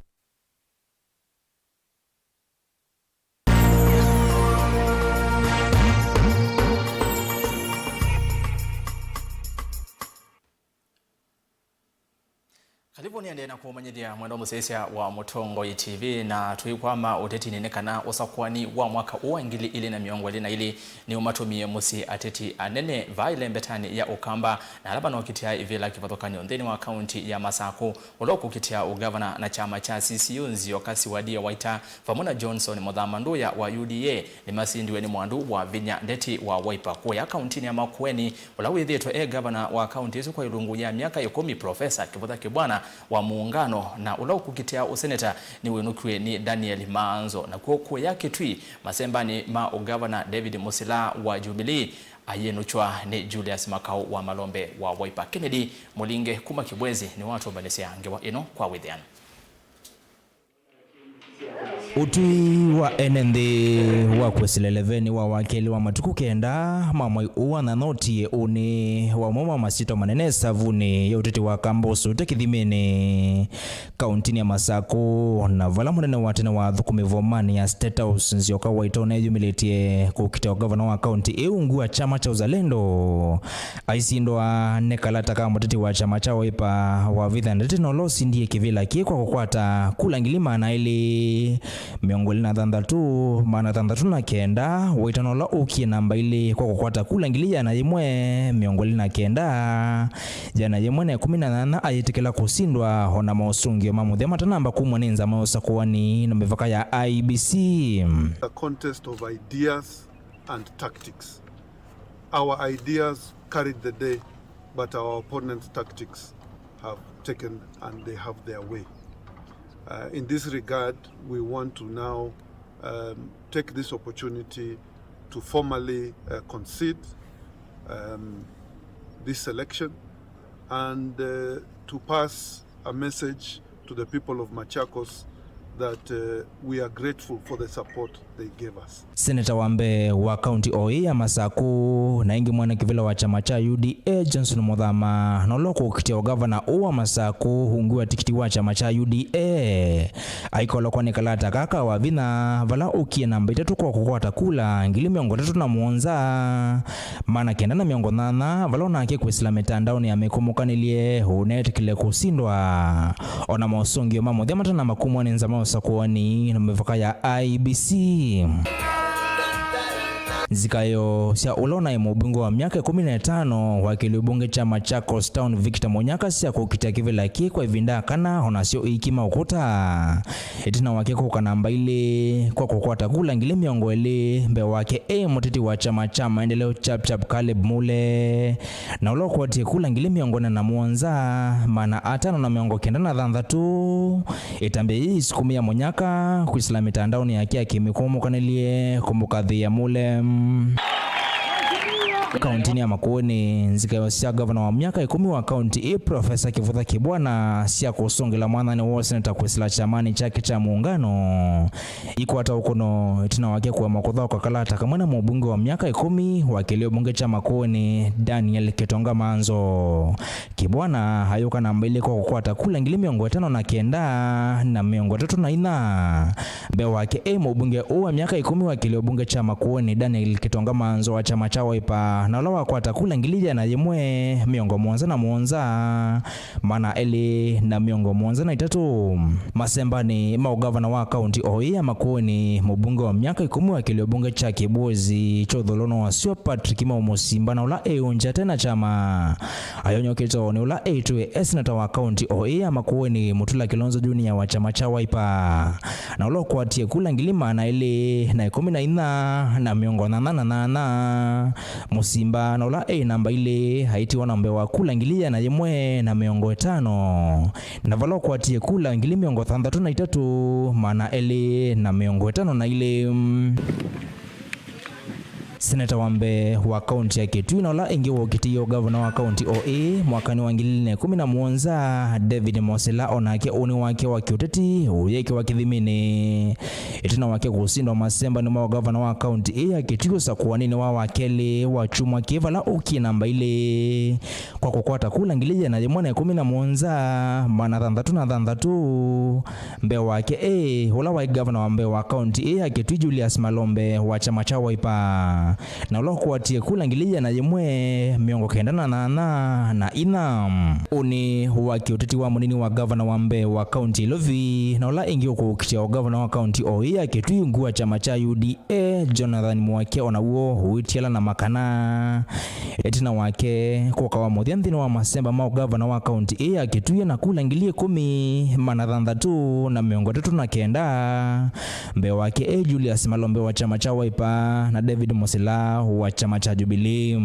Kalivũ nĩendee na kũmanyĩthya mwendwa mũsyaĩĩsya wa Mũtongoi T V, na tũikwama ũtetinĩ nĩ kana ũsakũani wa mwaka ũũ wa ngili ilĩ na mĩongo ĩlĩ na ilĩ nĩũmatũmie mũsyĩ ateti anene vaa ĩlembetanĩ ya Ũkamba na ala manokitĩa ĩvĩla kĩvathũkany'o nthĩnĩ wa kaunti ya Masakũ. Ũla ũkũkitĩa ũgavana na kyama kya C C U, Nzioka Siwadia Waita, vamwe na Johnson Mũthama Nduya wa U D A, nĩmasindiwe nĩ Mwandu wa Vinya Ndeti wa Wiper kũya kauntinĩ ya Makueni, ũla wĩthĩĩtwe e gavana wa kaunti ĩsu kwa ĩlungu ya myaka ĩkũmi, Profesa Kĩvũtha Kĩbwana wa Muungano, na ũla ũkũkitĩa ũseneta nĩwĩnũkiw'e nĩ Daniel Maanzo. Nakw'o kũya Kitui, masembanĩ ma ũgavana, David Musila wa Jubilee ayĩnũkw'a nĩ Julius Makau wa Malombe wa Wiper. Kennedy Mũlinge kuma Kibwezi nĩwatũmbanĩsya ngewa ĩno kwa wĩthĩano. Ũtwi wa ene nthĩ wa kwĩsĩla ĩleveni wa wakelĩ wa matukũ kenda ma mwai ũũ wa nyanya ũtie ũnĩ wa ũmwe wa masyĩtwa manene ĩsavunĩ ya ũteti wa Kamboso ũte kĩthimĩnĩ kauntinĩ ya Masakũ, na vala mũnene wa tene wa athũkũmi vomanĩ ya State House, Nzioka Waita, ũneeyumĩlĩtye kũkita ũgavana wa kaunti ĩu ungu wa kyama kya Uzalendo. Aisindwa nĩ kalata ka mũteti wa kyama kya Wiper, Wavitha Ndeti, na ũla ũsindie kĩvĩla kĩĩ kwa kũkwata kula ngili maana elĩ mĩongo ĩlĩ na thanthatũ, maana thanthatũ na kenda. Waita na ũla ũkie namba ilĩ kwa kũkwata kula ngili yĩana yĩmwe mĩongo ĩlĩ na kenda, yĩana yĩmwe na ĩkũmi na nyanya ayĩtĩkĩla kũsindwa, o na mosũngĩo ma mũthya matanamba kumw'a nĩ nzama ya ũsakũani na mĩvaka ya I E B C. A contest of ideas and tactics. Our ideas carried the day, but our opponents' tactics have taken and they have their way. Uh, in this regard, we want to now, um, take this opportunity to formally, uh, concede, um, this election and, uh, to pass a message to the people of Machakos that, uh, we are grateful for the support they gave us. Seneta wa mbee wa kaunti o ĩĩ ya Masakũ, na ĩngĩ mwene kĩvĩla wa kyama kya U D A, Johnson Muthama, na ũla ũkũkitĩa ũgavana ũũ wa Masakũ ungu wa tikiti wa kyama kya U D A, aikolokwa nĩ kalata kaka wa vinya, vala ũkie namba itatũ kwa kũkwata kula ngili mĩongo ĩtatũ na mũonza, maana kenda na mĩongo nyanya, vala onake kwĩsĩla mĩtandaonĩ ya mĩkũmũkanĩlye ũneetĩkĩle kũsindwa, o na mosũngĩo ma mũthya matanamba kumw'a nĩ nzama ya ũsakũani na mĩvaka ya I E B C. Nzikaĩo sya ũla ũnaĩ mũmbunge wa myaka ĩkũmi na ĩtano wa kĩlĩo mbunge kya Machakos Town, Victor Munyaka, sya kũkita kĩvĩla kĩĩ kwa ĩvinda ya kana, o nasyo iikima ũkũta. Ĩtina wake kũka namba ilĩ kwa kũkwata kula ngili mĩongo ĩlĩ, mbee wake e mũteti wa kyama kya maendeleo Chap Chap, Caleb Mule, na ũla ũkwatie kula ngili mĩongo ĩna na mũonza, maana atano na mĩongo kenda na thanthatũ. Ĩtambya yĩĩ ĩsukumĩa Munyaka kwĩsĩla mĩtandaonĩ yake ya kĩmĩkũmũkanĩlye kũmũkathĩĩa Mule. Kauntinĩ ya Makueni, nzikaĩo sya gavana wa myaka ĩkũmi wa kaunti ĩĩ, Profesa Kĩvutha Kĩbwana, sya kũsũngĩla mwanya nĩ wa seneta kwĩsĩla kyamanĩ kyake kya Muungano ikwata ũkũno ĩtina wake kũema kũthaũka kalata kamwe na mũmbunge wa myaka ĩkũmi wa kĩlĩo mbunge kya Makueni, Daniel Kĩtonga Manzo. Kĩbwana ayũka namba ilĩ kwa kũkwata kula ngili mĩongo ĩtano na kenda na mĩongo ĩtatũ na inya. Mbee wake e mũmbunge ũũ wa myaka ĩkũmi wa kĩlĩo mbunge kya Makueni, Daniel Kĩtonga Manzo wa kyama kya Wiper, na ũla wakwata kula ngili yĩana yĩmwe mĩongo mũonza na mũonza, maana elĩ na mĩongo mũonza na itatũ. Masembanĩ ma ũgavana wa kaunti o ĩĩ ya Makueni, mũmbunge wa myaka ĩkũmi wa kĩlĩo mbunge kya Kĩbwezi kya ũthũlũno wa sua, Patrick Mau Mũsimba, na ũla eũngya ate na kyama, ayonyoketwe nĩ ũla eĩtwe e seneta wa kaunti o ĩĩ ya Makueni, Mutula Kilonzo Junior wa kyama kya Wiper, na ũla ũkwatie kula ngili maana elĩ na ĩkũmi na inya na mĩongo nyanya na nyanya. Mũsimba, na ũla e namba ilĩ, aitiwa na mbee wa kula ngili yĩana yĩmwe na mĩongo ĩtano, na vala ũkwatie kula ngili mĩongo thanthatũ na itatũ, maana elĩ na mĩongo ĩtano na ilĩ. Seneta wa mbee wa kaunti ya Kitui na ũla ĩngĩ wokitĩie ũgavana wa kaunti o ĩĩ mwakanĩ wa ngili ilĩ na ĩkũmi na mũonza, David Mosela, onake ũnĩ wake wa kĩũteti ũyĩkĩwa kĩthimĩnĩ ĩtina wake kũsindwa masembanĩ ma ũgavana wa kaunti ĩĩ ya Kitui ũsakũanĩnĩ wa wakelĩ wa kyumwa kĩĩ, vala ũkie namba ilĩ kwa kũkwata kula ngili yĩana yĩmwe na ĩkũmi na mũonza, maana thanthatũ na thanthatũ. Mbee wake e ũla waĩ gavana wa mbee wa kaunti ĩĩ ya Kitui, Julius Malombe wa kyama kya Wiper, na ũla ũkwatie kula ngili yĩana yĩmwe mĩongo kenda na nyanya na inya. Ũnĩ wa kĩũteti wa mũnini wa gavana wa mbee wa kaunti Ilovi na ũla ĩngĩ ũkũũkitĩa ũgavana wa kaunti o ĩĩ ya Kitui ungu wa kyama kya U D A, Jonathan Muakia, o naw'o ũitialana makana. Ĩtina wake kũka wa mũthya nthĩnĩ wa masemba ma ũgavana wa kaunti ĩĩ ya Kitui na kula ngili ĩkũmi, maana thanthatũ na mĩongo ĩtatũ na kenda. Mbee wake e Julius Malombe wa kyama kya Wiper na David Mosela wa kyama kya Jubilee.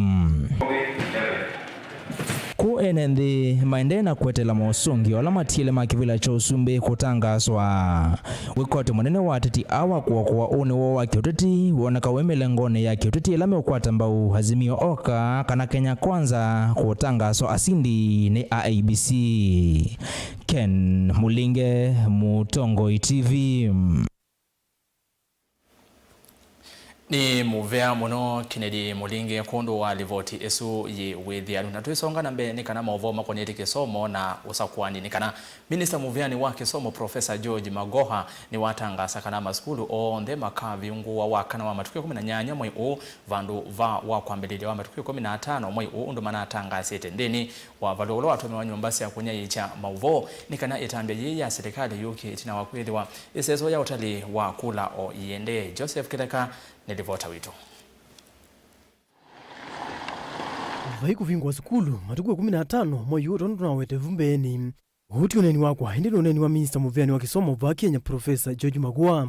Kũũ ene nthĩ maendee na kũetela mosũngĩo ala matiele ma kĩvĩla kya ũsumbĩ kũtangaaswa. Wĩkwatyo mũnene wa ateti aa wa kũokoa ũnĩ woo wa kĩũteti woneka wĩ mĩlengonĩ ya kĩũteti ĩla meũkwata mbau Azimio Oka kana Kenya Kwanza kũtangaaswa asindi nĩ a I E B C. Ken Mulinge, Mũtongoi T V. Nĩ mũvea mũno Kennedy Mũlinge kwondũ wa livoti ĩsu yĩ wĩthĩanu. Na twĩsonga na mbee, nĩ kana maũvoo makonetye kĩsomo na ũsakũani, nĩ kana minista mũveanĩ wa kĩsomo, Professor George Magoha, nĩwatangaasa kana masukulu onthe makavingũwa wakana wa matukũ ĩkũmi na nyanya mwei ũũ, vandũ va wa kwambĩlĩlya wa matukũ ĩkũmi na atano mwei ũũ, ũndũ manatangaasĩte nthĩnĩ wa valũa ũla watũmĩwa nyũmba sya kũnyaĩĩkya maũvoo, nĩ kana ĩtambya yĩĩ ya silikalĩ yũkie ĩtina wa kwĩthĩwa ĩseso ya ũtalii wa kula o ĩendee. Joseph Kĩtheka nĩ livota witũ. Vai kũvingũa sukulu matukũ ĩkũmi na atano mwei ũũ tondũ tũnawete vu mbeenĩ. Ũũ ti ũneeni wakwa, ĩndĩ nĩ ũneeni wa minista mũveanĩ wa kĩsomo vaa Kenya, Professor George Magoha.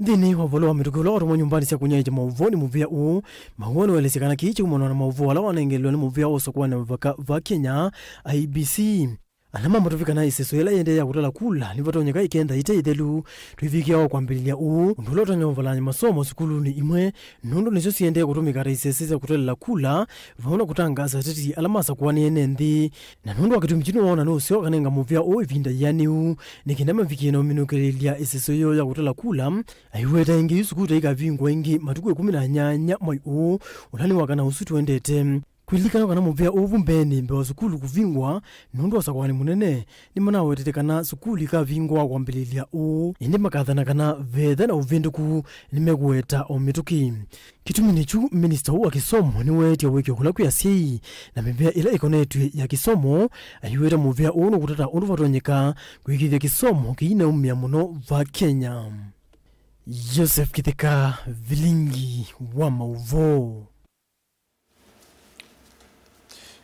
Nthĩnĩ wa ũvolo wa mĩtũkĩ ũla watũmwa nyũmbanĩ sya kũnyaĩĩkya maũvoo nĩ mũvea ũũ, Magoha nĩwaelesya kana kĩĩ kyaumanwa na maũvoo ala wanengelwe nĩ mũvea wa ũsakũani na mĩvaka vaa Kenya, I E B C. Ala mambatũvi kana ĩseso yĩla yĩendee ya kũtala kula nĩvatonyeka ĩkenda ĩte ĩthelu, twĩvikĩa wa kwambĩlĩlya ũũ, ũndũ ũla ũtonya ũvalany'a masomo sukulunĩ imwe, nũndũ nĩsyo siendee kũtũmĩka ta isese sya kũtalela kula, vamwe na kũtangaasa ateti ala masakũanĩe ne nthĩ. Na nũndũ wa kĩtumi kyu nĩwoona nĩ ũseo akanenga mũvea ũũ ĩvinda yĩanĩu, nĩ kenda mavikĩe na ũminũkĩlĩlya ĩseso yoo ya kũtala kula, aiweta ĩngĩ yu sukulu ta ikavingũa ĩngĩ matukũ ĩkũmi na nyanya mwai ũũ, ũla nĩ wakana ũsu tũendete. Kwĩlilikana kana mũvea ũũ vu mbeenĩ mbee wa sukulu kũvingwa, nũndũ ũsakũani mũnene nĩmanawetete kana sukulu ikavingwa kwambĩlĩlya ũũ, ĩndĩ makathana kana vetha na ũvĩndũku nĩmekũweta o mĩtũkĩ. Kĩtumi nĩ kyu, minista ũũ wa kĩsomo nĩweetye ũĩkyo kũla kwĩ asyai na mĩvea ĩla ĩkonetw'e ya kĩsomo, aiweta mũvea ũũ nũkũtata ũndũ vatonyeka kũĩkĩĩthya kĩsomo kĩinaumĩa mũno va Kenya. Joseph Kĩtheka, Vilingi wa Maũvoo.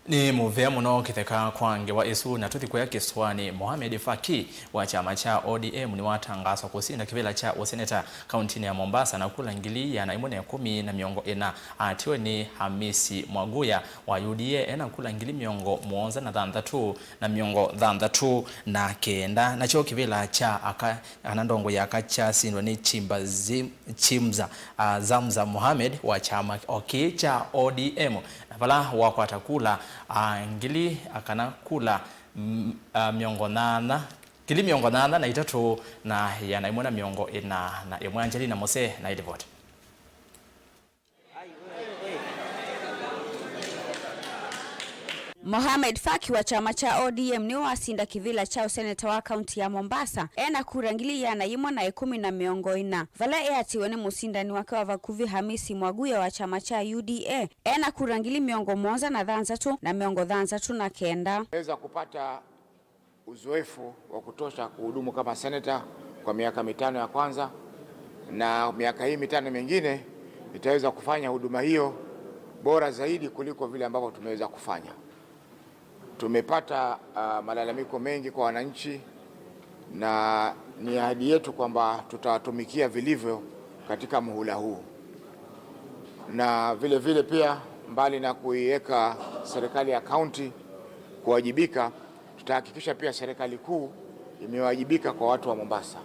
Nĩ mũvea mũno Kĩtheka kwa ngewa ĩsu, na tũthi kũya kĩsũanĩ. Mohamed Faki wa kyama kya O D M nĩwatangaaswa kũsinda kĩvĩla kya ũseneta kauntinĩ ya Mombasa na kula ngili ĩana ĩmwe na ĩkũmi na mĩongo ĩna. Atiwe nĩ Hamisi Mwaguya wa U D A ena kula ngili mĩongo mũonza na thanthatũ na mĩongo thanthatũ na kenda. Nakyo kĩvĩla kya aka, kana ndongoi ya aka kyasindwa nĩ Chimba Zim-, Chimza, ah, Zamza Mohamed wa kyama o kĩĩ kya O D M, na vala wakwata kula, ah, ngili, ah, kana kula, mm, ah, mĩongo nyanya, ngili mĩongo nyanya na itatũ na ĩana ĩmwe na mĩongo ĩna na ĩmwe. Angelina Mose na ĩlivoti. Mohamed Faki wa kyama kya O D M nĩwe wasinda kĩvĩla kya ũseneta wa kaunti ya Mombasa ena kura ngili ĩana yĩmwe na ĩkũmi na mĩongo ĩna, vala eatiwe nĩ mũsindani wake wa vakuvĩ Hamisi Mwaguya wa kyama kya U D A ena kura ngili mĩongo mũonza na thanthatũ na mĩongo thanthatũ na kenda. Weza kupata uzoefu wa kutosha kuhudumu kama seneta kwa miaka mitano ya kwanza, na miaka hii mitano mingine nitaweza kufanya huduma hiyo bora zaidi kuliko vile ambavyo tumeweza kufanya. Tumepata, ah, malalamiko mengi kwa wananchi, na ni ahadi yetu kwamba tutawatumikia vilivyo katika muhula huu. Na vile vile pia, mbali na kuiweka serikali ya kaunti kuwajibika, tutahakikisha pia serikali kuu imewajibika kwa watu wa Mombasa.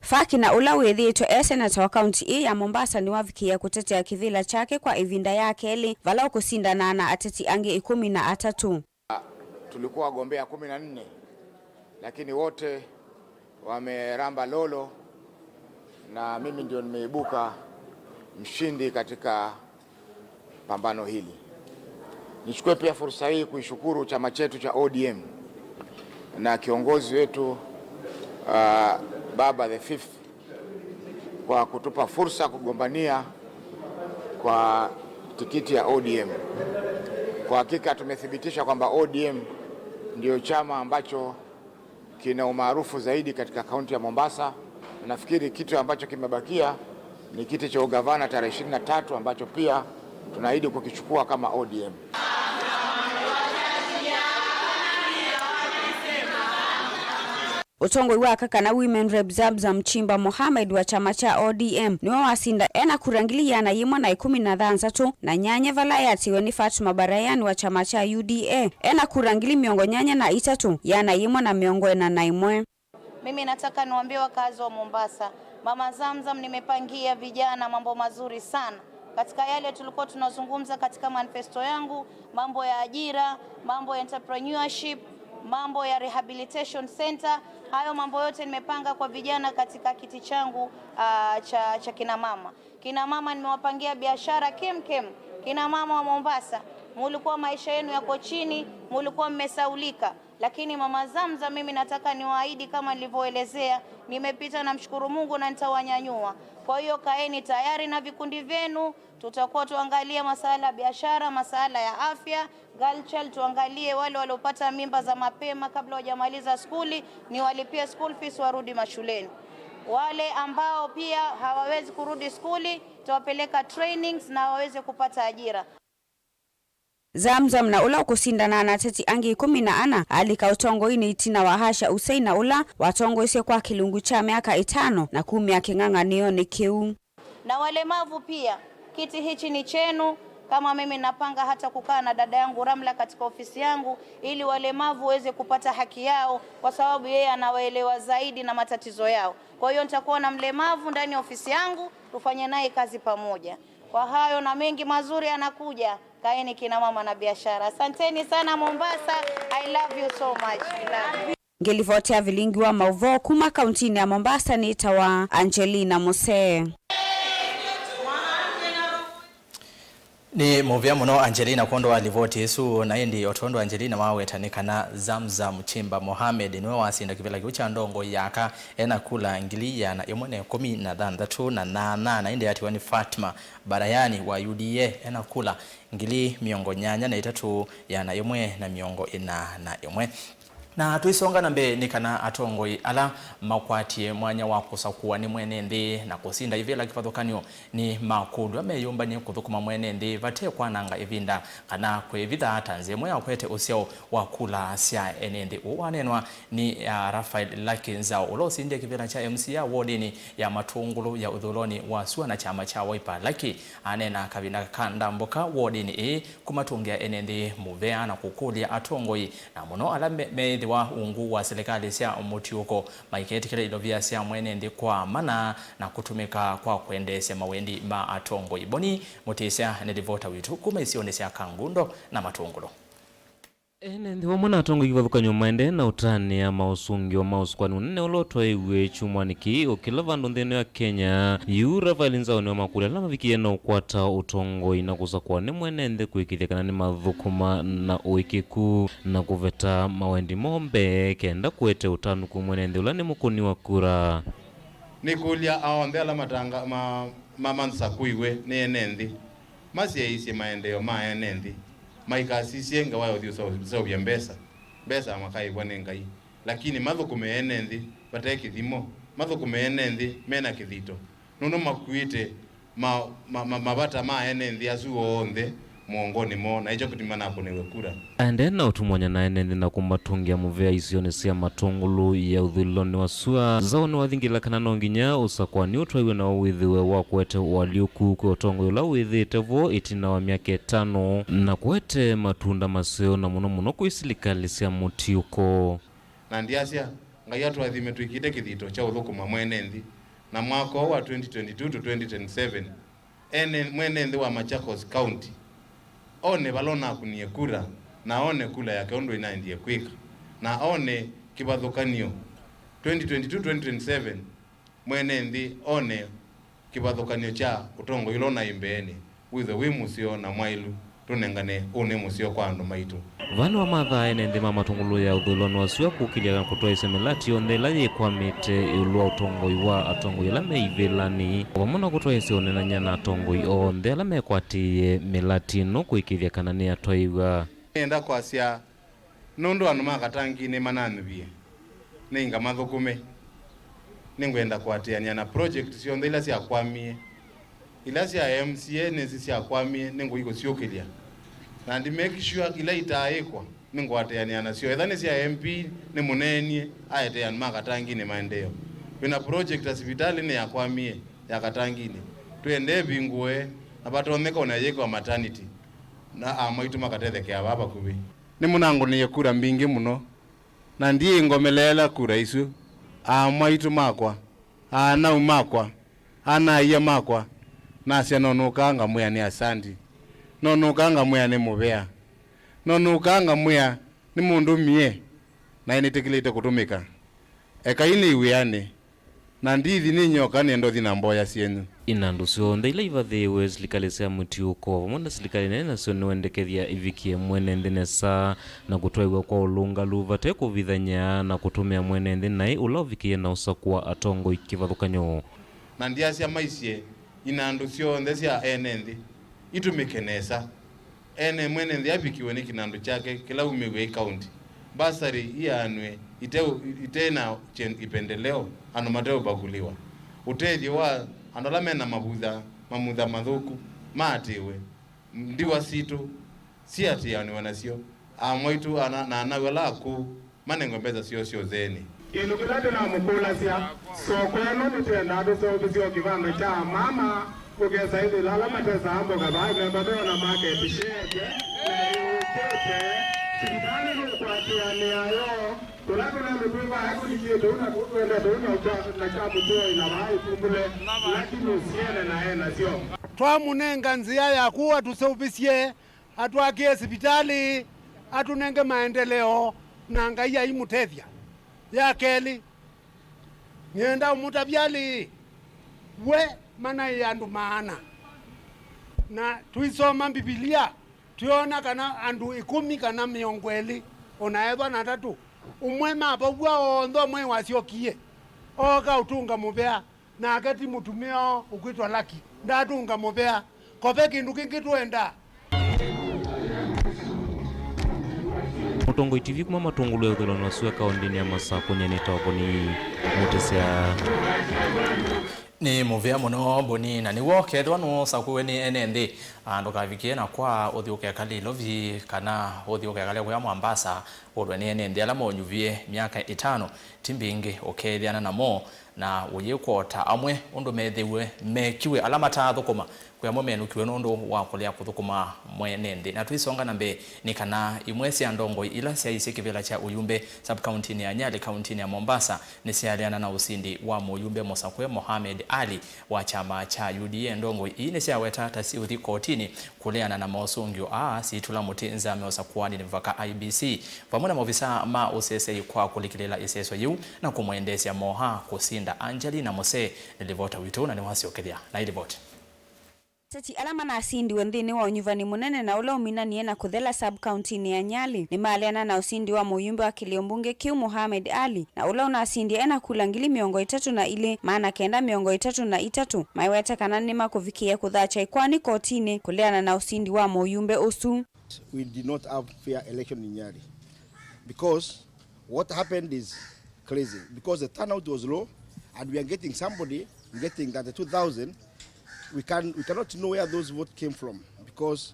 Faki na ũla wĩthĩĩtwe e seneta wa kaunti ĩĩ ya Mombasa nĩwavikĩĩa kũtetea kĩvĩla kyake kwa ĩvinda ya kelĩ, vala ũkũsindana na ateti angĩ ĩkũmi na atatũ. Tulikuwa wagombea kumi na nne, lakini wote wameramba lolo, na mimi ndio nimeibuka mshindi katika pambano hili. Nichukue pia fursa hii kuishukuru chama chetu cha O D M na kiongozi wetu, ah, Baba the Fifth, kwa kutupa fursa kugombania kwa tikiti ya O D M. Kwa hakika tumethibitisha kwamba O D M ndio chama ambacho kina umaarufu zaidi katika kaunti ya Mombasa. Nafikiri kitu ambacho kimebakia ni kiti cha ugavana tarehe ishirini na tatu, ambacho pia tunaahidi kukichukua kama O D M. Ũtongoi wa aka kana Women Rep Zamzam Chimba Mohamed wa kyama kya O D M nĩwe wasinda ena kura ngili ĩana yĩmwe na ĩkũmi na thanthatũ na nyanya, vala eatiwe nĩ Fatuma Barayan wa kyama kya U D A ena kura ngili mĩongo nyanya na itatũ, ĩana yĩmwe na mĩongo ĩna na ĩmwe. Mimi nataka niwaambie wakazi wa Mombasa, Mama Zamzam nimepangia vijana mambo mazuri sana. Katika yale tulikuwa tunazungumza katika manifesto yangu, mambo ya ajira, mambo ya entrepreneurship, mambo ya rehabilitation center, hayo mambo yote nimepanga kwa vijana katika kiti changu, ah, cha, cha kina mama. Kina mama nimewapangia biashara kem kem. Kina mama wa Mombasa, mulikuwa maisha yenu yako chini, mulikuwa mmesaulika. Lakini Mama Zamzam, mimi nataka niwaahidi, kama nilivyoelezea, nimepita, namshukuru Mungu na nitawanyanyua. Kwa hiyo kaeni tayari na vikundi vyenu, tutakuwa tuangalia masuala ya biashara, masuala ya afya, girl child, tuangalie wale waliopata mimba za mapema kabla hawajamaliza skuli, niwalipie school fees warudi mashuleni. Wale ambao pia hawawezi kurudi skuli, tutawapeleka trainings na waweze kupata ajira. Zamzam, na ũla ũkũsindana na ateti angĩ ĩkũmi na ana, alika ũtongoinĩ ĩtina wa Asha Hussein, na ũla watongoesye kwa kĩlungu kya myaka ĩtano na kumĩa kĩng'ang'anĩonĩ kĩu. Na walemavu pia, kiti hichi ni chenu. Kama mimi napanga hata kukaa na dada yangu Ramla katika ofisi yangu, ili walemavu waweze kupata haki yao, kwa sababu yeye anawaelewa zaidi na matatizo yao. Kwa hiyo nitakuwa na mlemavu ndani ya ofisi yangu, tufanye naye kazi pamoja. Kwa hayo na mengi mazuri yanakuja, kaeni kina mama na biashara. Asanteni sana Mombasa. I love you so much. I love you. Ngĩlivotea vilingi wa maũvoo kuma kauntinĩ ya Mombasa, nĩtawa Angelina Musee. Nĩ mũvea mũno Angelina kwondũ wa livoti ĩsu. Na ĩndĩ o tondũ Angelina waweta nĩ kana Zamzam Chimba Mohamed nĩwe wasinda kĩvĩla kĩu kya ndongoi ya aka ena kula ngili ĩana ĩmwe na ĩkũmi na thanthatũ na nyanya, na ĩndĩ atiwa nĩ Fatma Barayani wa U D A ena kula ngili mĩongo nyanya na itatũ, ĩana ĩmwe na mĩongo ĩna na ĩmwe. Na tũisonga na mbee, nĩ kana atongoi ala makwatie mwanya wa kũsakũwa nĩ mwene nthĩ na kũsinda ivĩla kĩvathũkany'o nĩ makũlw'a meyũmbany'e kũthũkũma mwene nthĩ vate kwananga ĩvinda kana kwĩvitha ta nzĩa ĩmwe ya kũete ũsyao wa kula sya ene nthĩ. Ũũ waneenwa nĩ, ah, Raphael Lucky Nzau, ũla ũsindie kĩvĩla kya M C A wodinĩ ya Matũngũlũ ya ũthũĩlonĩ wa sua na kyama kya Wiper. Lucky aneena kavinda ka ndambũka wodinĩ ĩĩ kũmatũngĩa ene nthĩ mũvea na kũkũlya atongoi, na mũno ala me-, meĩthĩwa ungu wa silikalĩ sya mũtiũko, maiketĩkĩla ilovia sya mwene nthĩ kwa mana na kũtũmĩka kwa kwendeesya mawendi ma atongoi. Boni Mũtĩsya nĩ livota witũ kuma isionĩ sya Kangundo na Matũngũlũ. Ene nthĩ vamwe na atongoi kĩvathũkany'o maendee na ũtanĩa maũsũngĩo ma ũsukwani mũnene ũla ũtwaĩiw'e kyumwanĩ kĩĩ o kĩla vandũ nthĩnĩ wa Kenya. Yu Raphael Nzau nĩwamakũlya ala mavikĩe na ũkwata ũtongoi na kũsakũa nĩ mwene nthĩ kũĩkĩĩthya kana nĩmathũkũma na ũĩkĩĩku na kũveta mawendi moo mbee kenda kũete ũtanu kwĩ mwene nthĩ ũla nĩ mũkũni wa kura. Nĩkũlya aonthe ala matanga-, ma-, ma-, masakũiwe nĩ ene nthĩ masyaĩĩsye maendeeo ma ene nthĩ, maikasisye ngewa ya ũthi ũseũvya mbesa, mbesa makaĩvwa nĩ Ngai, lakini mathũkũme ene nthĩ vate kĩthimo, mathũkũme ene nthĩ me na kĩthito, nũndũ makuĩte ma-, ma-, ma-, mavata ma ene nthĩ asu onthe mũongonĩ moo, na ĩkyo kĩtumi manakũnĩw'e kura. Aendee na ũtumwanya na ene nthĩ na kũmatũngĩa mũvea isionĩ sya Matũngũlũ ya ũthũĩlonĩ wa sua. Nzau nĩwathingĩla kana no nginya ũsakũani ũtwaĩwe na wĩthĩwe wa kũete ũalyũku kwĩ ũtongoi ũla wĩthĩĩte vo ĩtina wa myaka ĩtano na kũete matunda maseo, na mũno mũno kwĩ silikalĩ sya mũtiũko. Na ndyasya, Ngai atũathime twĩkĩte kĩthito kya ũthũkũma mwene nthĩ, na mwaka ũũ wa twenty twenty-two to twenty twenty-seven, ene, mwene nthĩ wa Machakos County one vala ũnakũnie kura, na one kula yake ũndũ ĩnaendie kwĩka, na one kĩvathũkany'o twenty twenty-two twenty twenty-seven, mwene nthĩ one kĩvathũkany'o kya ũtongoi ũla ũnaĩ mbeenĩ wĩthwe wĩ mũseo na mwaĩlu, tũnengane ũnĩ mũseo kwa andũ maitũ. Vaa nĩwamathaa ene nthĩ ma Matũngũlũ ya ũthũĩlonĩ wa sua kũkĩlya na kũtwaĩĩsya mĩlati yonthe ĩla yĩkwamĩte ĩũlũ wa ũtongoi wa atongoi ala me ivĩlanĩ, o vamwe na kũtwaĩĩsya ũneenany'a na atongoi onthe ala mekwatĩĩe mĩlati ĩno kũĩkĩĩthya kana nĩyatwaĩw'a. Nĩenda kwasya, nũndũ andũ ma Katangi nĩmananyuvie, nĩngamathũkũme. Nĩngwenda kũatĩanĩa na project syonthe ila syakwamie. Ila sya M C A nĩsĩ syakwamie, nĩngũikũsyũkĩlya. Na ndi make sure ila itaaĩkwa, nĩngũatĩanĩa nasyo. Etha nĩ sya M P, nĩmũneenie, aetee andũ ma Katanginĩ maendeeo. Twĩ na project ya sivitalĩ nĩyakwamie, ya Katanginĩ. Twĩendee ĩvingũe, na vatonyeka ona yĩkwa maternity, na aa maitũ makatethekea vaa vakuvĩ. Nĩmũnangũnĩie kura mbingĩ mũno, na ndiĩ ngomeleela kura isu. Aa maitũ makwa, aanau makwa, ana-a-ia makwa, nasya no nũkaa ngamwĩa nĩ asandi, no nũkaa ngamwĩa nĩ mũvea, no nũkaa ngamwĩa nĩmũndũmie, naĩ nĩtĩkĩlĩte kũtũmĩka. Ekai nĩ wĩanĩ. Na ndithi nĩ nyoka, nĩenda ũthi na mboya syenyu. Inandũ syonthe ila ivathĩĩwe silikalĩ sya mũtiũko vamwe na silikalĩ nene nasyo nĩwendekethya ivikie mwene nthĩ nesa, na kũtwaĩw'a kwa ũlũngalu vate kũvithany'a na kũtũmĩa mwene nthĩ naĩ ũla ũvikĩie na ũsakũa atongoi kĩvathũkany'o. Na ndyasya maisye inandũ syonthe sya ene nthĩ itũmĩke nesa. Ene mwene nthĩ avikiwe nĩ kĩnandũ kyake kĩla umĩw'e ikaunti, mbasarĩ iaanw'e ite, ite na kye-, ipendeleo, andũ mateũvakuliwa. Ũtethyo wa andũ ala me na mavutha, mamutha mathũku maatĩĩwe. Ndiwa sitũ siatĩanĩwe nasyo. Amwaitũ ana, na anau ala akũũ manengwe mbesa syoo sya ũtheenĩ. Kĩndũ kĩla tũnamũkũlasya, soko ĩno nĩtwendaa tũseũvĩsye o kĩvanda kya mama, ũkesa ĩthĩla ala matesaa mboka vaa ĩmemba meona maketi syeete na ĩũkĩte, sivitalĩ nũkwatĩanĩa yo, tũla tũnene twĩ vaa tũlikĩte ũna tũtwenda tũu na ũkya-, na kya mũtũoi na vaa ĩtumbũle, lakini ũsiene na e nasyo. Twamũnenga nzĩa ya kũa tũseũvĩsye, atwakĩe sivitalĩ, atũnenge maendeleo, na Ngai aimũtethya. Ya kelĩ, nĩenda ũmũtavya alĩĩ, we manaĩ andũ maana, na tũisoma Mbivilia, twĩona kana andũ ĩkũmi kana mĩongo ĩlĩ, o na ethwa na atatũ, ũmwe mavaw'a onthe, ũmwe wasyokie, ooka ũtũnga mũvea. Nake ti mũtumĩa ũkwĩtwa Lucky, ndatũnga mũvea. Ko ve kĩndũ kĩngĩ twendaa. Mũtongoi T V kuma Matũngũlũ ya ũthũlano ũsu e kaũndĩnĩ ya Masakũ, nĩ Toboni Mũtĩsya. Nĩ mũvea mũno Boni, na nĩw'o kethĩwa nũũsakũwe nĩ ene nthĩ, ndũkavikie na kwa ũthi ũkekale Ilovi kana ũthi ũkekale kũya Mombasa, ũlwe nĩ ene nthĩ ala monyuvie myaka ĩtano, ti mbingĩ ũkeethĩana namo. Na ũyĩkwota amwe ũndũ methĩwe mekiwe ala mataathũkũma, kwĩ amwe menũkiwe nũndũ wa kũlea kũthũkũma mwene nthĩ. Na tũisonga na mbee, nĩ kana imwe sya ndongoi ila syaisye kĩvĩla kya ũyumbe sub-kauntinĩ ya Nyali, kauntinĩ ya Mombasa, nĩsyaleana na ũsindi wa mũyumbe mũsakũe Mohamed Ali wa kyama kya U D A. Ndongoi ii nĩsyaweta ta siũthi kotinĩ kũleana na mosũngĩo aa, syĩtũla mũtĩ nzame ũsakũanĩ nĩ mĩvaka I E B C vamwe na maovisaa ma ũseseĩ kwa kũlikĩlĩĩla ĩseso yĩu na kũmwendeesya moha kũsinda Angelina Mose. Nĩ livota witũ na nĩwasyokethya na ĩlivoti. Ateti ala manasindiwe nthĩnĩ wa ũnyuvani mũnene na ũla ũminanie na kũthela sub-kauntinĩ ya Nyali nĩmaleana na ũsindi wa mũyumbe wa kĩlĩo mbunge kĩu Mohamed Ali, na ũla ũnasindie ena kula ngili mĩongo ĩtatũ na ilĩ, maana kenda mĩongo ĩtatũ na itatũ, maiwete kana nĩmakũvikĩĩa kũthakya ĩkoani kotinĩ kũleana na ũsindi wa mũyumbe ũsu. We did not have fair election in Nyali because what happened is crazy because the turnout was low and we are getting somebody getting thirty-two thousand. We can, we cannot know where those votes came from because,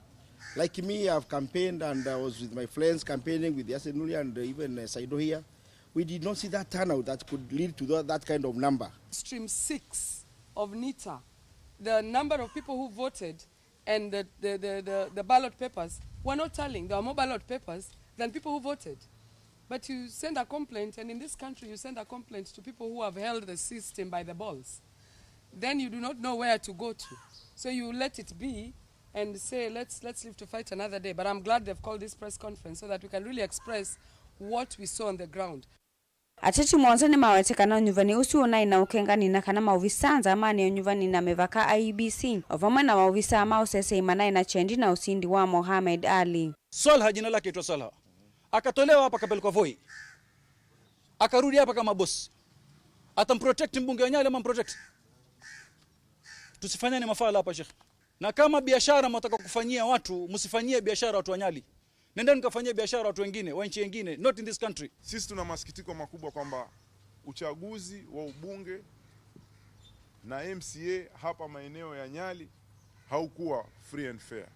like me, I've campaigned and I was with my friends campaigning with Yasin Nuli and even, uh, Saido here. We did not see that turnout that could lead to that, that kind of number. Stream six of NITA, the number of people who voted and the, the, the, the, the ballot papers were not tallying. There were more ballot papers than people who voted. But you send a complaint, and in this country you send a complaint to people who have held the system by the balls. Then you do not know where to go to. So you let it be and say, "Let's, let's live to fight another day." But I'm glad they've called this press conference so that we can really express what we saw on the ground. Ateti mũonza nĩmawete kana ũnyuvani ũsu ũnaĩ na ũkengani na kana maovisaa nzamanĩ ya ũnyuvani na mĩvaka, I E B C, o vamwe na maovisaa ma ũseseĩ manaĩ na kyendi na ũsindi wa Mohamed Ali. Swalha, jina lake itwa Swalha. Akatolewa hapa, akapelekwa Voi. Akarudi hapa kama boss. Atamprotect mbunge wa Nyali ama mprotect? Tusifanyane mafala hapa, Sheikh. Na kama biashara mwataka kufanyia watu, msifanyie biashara watu wa Nyali. Nendeni mkafanyie biashara watu wengine, wa nchi wengine, not in this country. Sisi tuna masikitiko makubwa kwamba uchaguzi wa ubunge na M C A hapa maeneo ya Nyali haukuwa free and fair.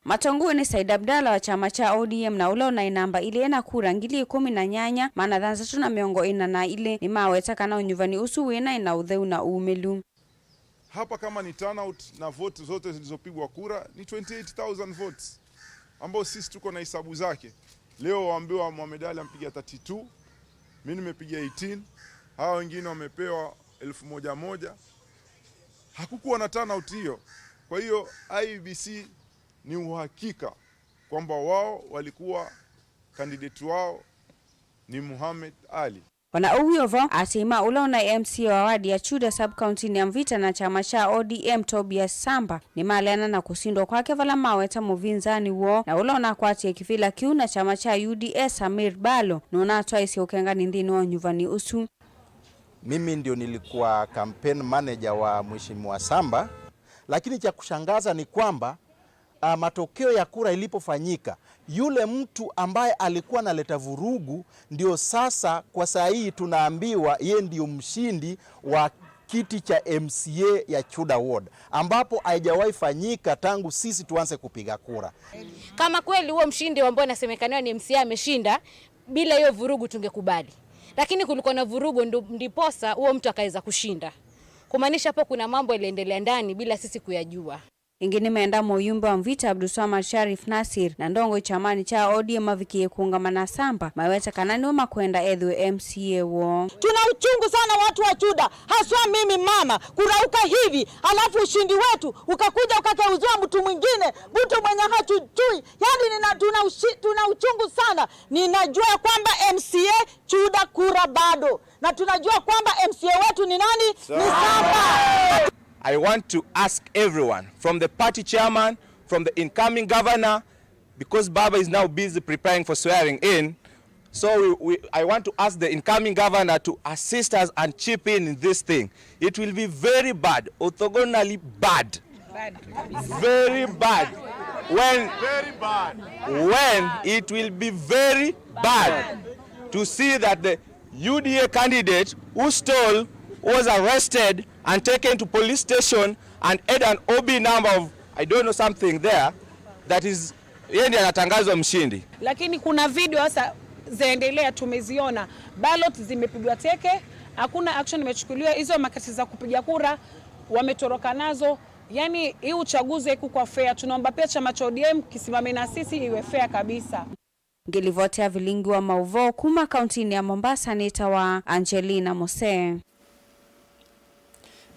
Matongoew'e nĩ Said Abdallah wa kyama kya O D M na ũla ũnaĩ namba ilĩ ena kura ngili ĩkũmi na nyanya, maana thanthatũ na mĩongo ĩna na ilĩ, nĩmaweta kana ũnyuvani ũsu wĩnaĩ na ũtheu na ũũmĩlu. Hapa kama ni turnout na vote zote zilizopigwa kura ni twenty-eight thousand votes, ambao sisi tuko na hisabu zake. Leo waambiwa Mohamed Ali ampiga thirty-two, mimi nimepiga eighteen, hawa wengine wamepewa elfu moja moja. Hakukuwa na turnout hiyo. Kwa hiyo I E B C ni uhakika kwamba wao walikuwa, candidate wao ni Mohamed Ali. O na ũu wĩ o vo, asyai ma ũla ũnaĩ M C A wa ward ya Chuda sub-county-nĩ ya Mvita na kyama kya O D M Tobias Samba nĩmaleana na kũsindwa kwake vala maweta mũvinzani woo na ũla ũnakwatie kĩvĩla kĩu na kyama kya U D A Samir Balo nũnatwaĩsye ũkengani nthĩnĩ wa ũnyuvani ũsu. Mimi ndio nilikuwa campaign manager wa Mheshimiwa Samba, lakini cha kushangaza ni kwamba, ah, matokeo ya kura ilipofanyika, yule mtu ambaye alikuwa analeta vurugu ndio sasa kwa saa hii tunaambiwa yeye ndio mshindi wa kiti cha M C A ya Chuda Ward, ambapo haijawahi fanyika tangu sisi tuanze kupiga kura. Kama kweli huo mshindi ambao inasemekaniwa ni M C A ameshinda, bila hiyo vurugu tungekubali. Lakini kulikuwa na vurugu, ndu-, ndiposa huo mtu akaweza kushinda. Kumaanisha hapo kuna mambo yaliendelea ndani bila sisi kuyajua. Ĩngĩ nĩmenda mũyumbe wa Mvita Abdulswamad Sharif Nasir na ndongoi kyamanĩ kya O D M mavikĩe kũũngama na Samba, maweta kana nĩo makwenda ethĩwe M C A woo. Tuna uchungu sana watu wa Chuda, haswa mimi mama, kurauka hivi, alafu ushindi wetu ukakuja ukakeuziwa mtu mwingine, mtu mwenye hachujui. Yaani nina, tuna, ushi, tuna uchungu sana. Ninajua kwamba M C A Chuda kura bado. Na tunajua kwamba M C A wetu ni nani? Ni Samba. I want to ask everyone, from the party chairman, from the incoming governor, because Baba is now busy preparing for swearing in. So we, we, I want to ask the incoming governor to assist us and chip in in this thing. It will be very bad, orthogonally bad. Very bad. When, very bad. When it will be very bad to see that the U D A candidate who stole was arrested and taken to police station and had an O B number of, I don't know, something there that is, yeye ndiye anatangazwa mshindi. Lakini kuna video sasa zaendelea, tumeziona. Ballot zimepigwa teke, hakuna action imechukuliwa. Hizo makasi za kupiga kura wametoroka nazo. Yaani, hii uchaguzi haikuwa fair. Tunaomba pia chama cha O D M kisimame na sisi iwe fair kabisa. Ngĩlivoti ya vilingi wa maũvoo kuma kauntinĩ ya Mombasa nĩtawa Angelina Mose.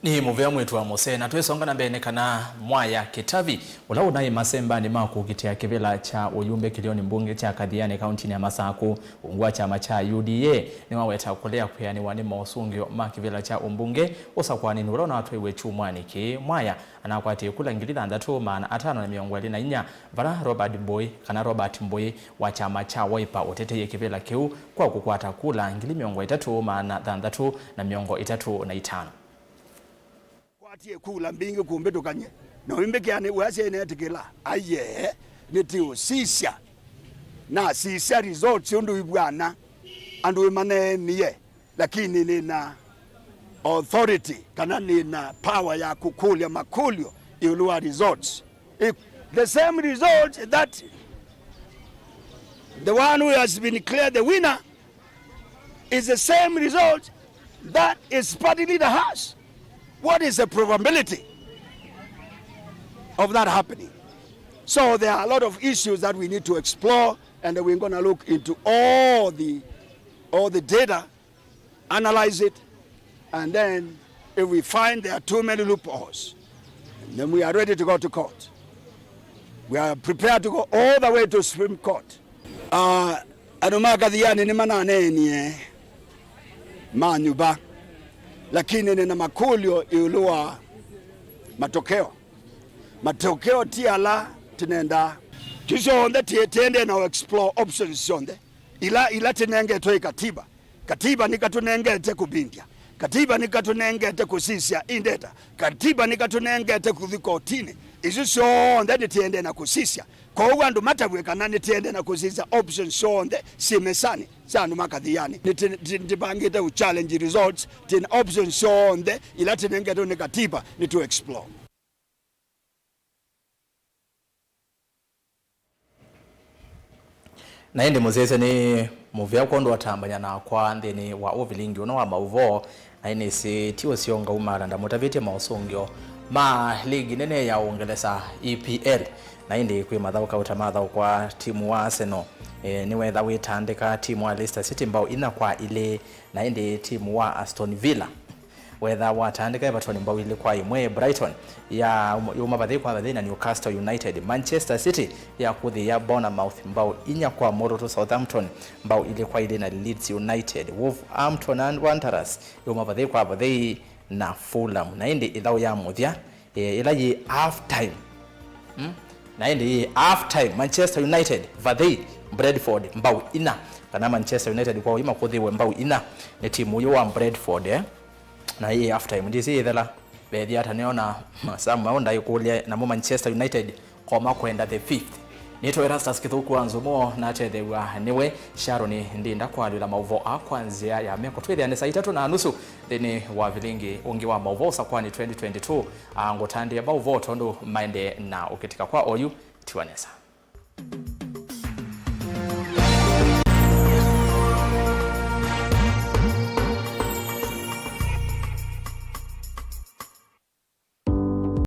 Nĩ mũvea mwĩĩtu wa Mose, na twĩsonga na mbee nĩ kana Mwaya Kĩtavi, ũla ũnaĩ masembanĩ ma kũkitĩa kĩvĩla kya ũyumbe kĩlĩonĩ mbunge kya Kathiani kauntinĩ ya Masakũ, ungu wa kyama kya U D A, nĩwaweta kũlea kwĩanĩwa nĩ mosũngĩo ma kĩvĩla kya ũmbunge ũsakũanĩnĩ ũla ũnatwaiwe kyumwanĩ kĩĩ. Mwaya anakwatie kula ngili thanthatũ maana atano na mĩongo ĩlĩ na inya, vala Robert Mbũĩ, kana Robert Mbũĩ wa kyama kya Wiper ũteteie kĩvĩla kĩu kwa kũkwata kula ngili mĩongo ĩtatũ maana thanthatũ na mĩongo ĩtatũ na itano. Kwatie kula mbingĩ kũmbĩtũkany'e, na ũimbĩkĩa nĩ wĩa syĩ neetĩkĩla. Aiee, nĩtĩũsisya. Nasisya results ũndũ ivw'ana, andũ ĩmaneenie. Lakini nĩna authority, kana nĩna power ya kũkũlya makũlyo ĩũlũ wa results. If the same result that the one who has been declared the winner is the same result that his party leader has, what is the probability of that happening? So there are a lot of issues that we need to explore, and we're gonna look into all the, all the data, analyze it, and then if we find there are too many loopholes, then we are ready to go to court. We are prepared to go all the way to Supreme Court. Uh, andũ ma Kathiani nĩmananeenie manyuva, lakini nĩna makũlyo ĩũlũ wa matokeo. Matokeo ti ala tũnendaa. Tũsyonthe tiendee na explore options syonthe ila, ila tũnengetwe ĩ katiba. Katiba nĩkatũnengete kũvindya. Katiba nĩkatũnengete kũsisya indeta. Katiba nĩkatũnengete kũthi kotinĩ. Isu syonthe nĩtiendee na kũsisya. Kwoou andũ matavw'e kana nĩtiendee na kũsisya options syonthe syĩ mesanĩ sya andũ ma Kathiani. Nĩti-, ti-, ndivangĩte ũ challenge results, twĩna options syonthe ila tũnengetwe nĩ katiba nĩtũ explore. Na ĩndĩ mũsyaĩĩsya nĩ mũvea kwondũ atambany'a nakwa nthĩnĩ wa ũvilingi ũno wa maũvoo, na ĩnĩsĩ ti ũseo ngaumala ndamũtavĩtye maũsũngĩo ma ligi nene ya Ũngelesa, E P L. Na ĩndĩ kwĩ mathaũka ũtamathaũkwa, timu wa Arsenal, e, nĩwetha wĩtandĩka timu wa Leicester City mbao inya kwa ilĩ, na ĩndĩ timu wa Aston Villa Wetha watandĩka Everton mbao ilĩ kwa ĩmwe, Brighton ya yuma vathei kwa vathei na Newcastle United, Manchester City ya kũthĩĩa Bournemouth mbao inya kwa mũtũtũ, Southampton mbao ilĩ kwa ilĩ na Leeds United, Wolverhampton and Wanderers yuma vathei kwa vathei na Fulham. Na ĩndĩ ĩthaũ ya mũthya, eh, ĩla yĩ half time. Hmm? Na ĩndĩ yĩ half time, Manchester United vathei Brentford mbao ina, kana Manchester United kwao imakũthĩwe mbao ina nĩ timu ũyũ wa Brentford, eh? Na ĩĩ half time, ndisi ĩthela. Vethĩa ata nĩona Sam Maunda ĩkũlya namo Manchester United koma kwenda the fifth. Nĩtwa Erastus Kĩthũku wa Nzũmo, natetheew'a nĩwe Sharon Ndinda kwalwĩla maũvoo aa kwa nzĩa ya meko. Twĩthĩane saa itatũ na nusu nthĩnĩ wa vilingi ũngĩ wa maũvoo Sakwani twenty twenty-two. Angũtandĩa maũvoo tondũ maendee na ũkĩtĩka kwa oyu. Tiwa nesa.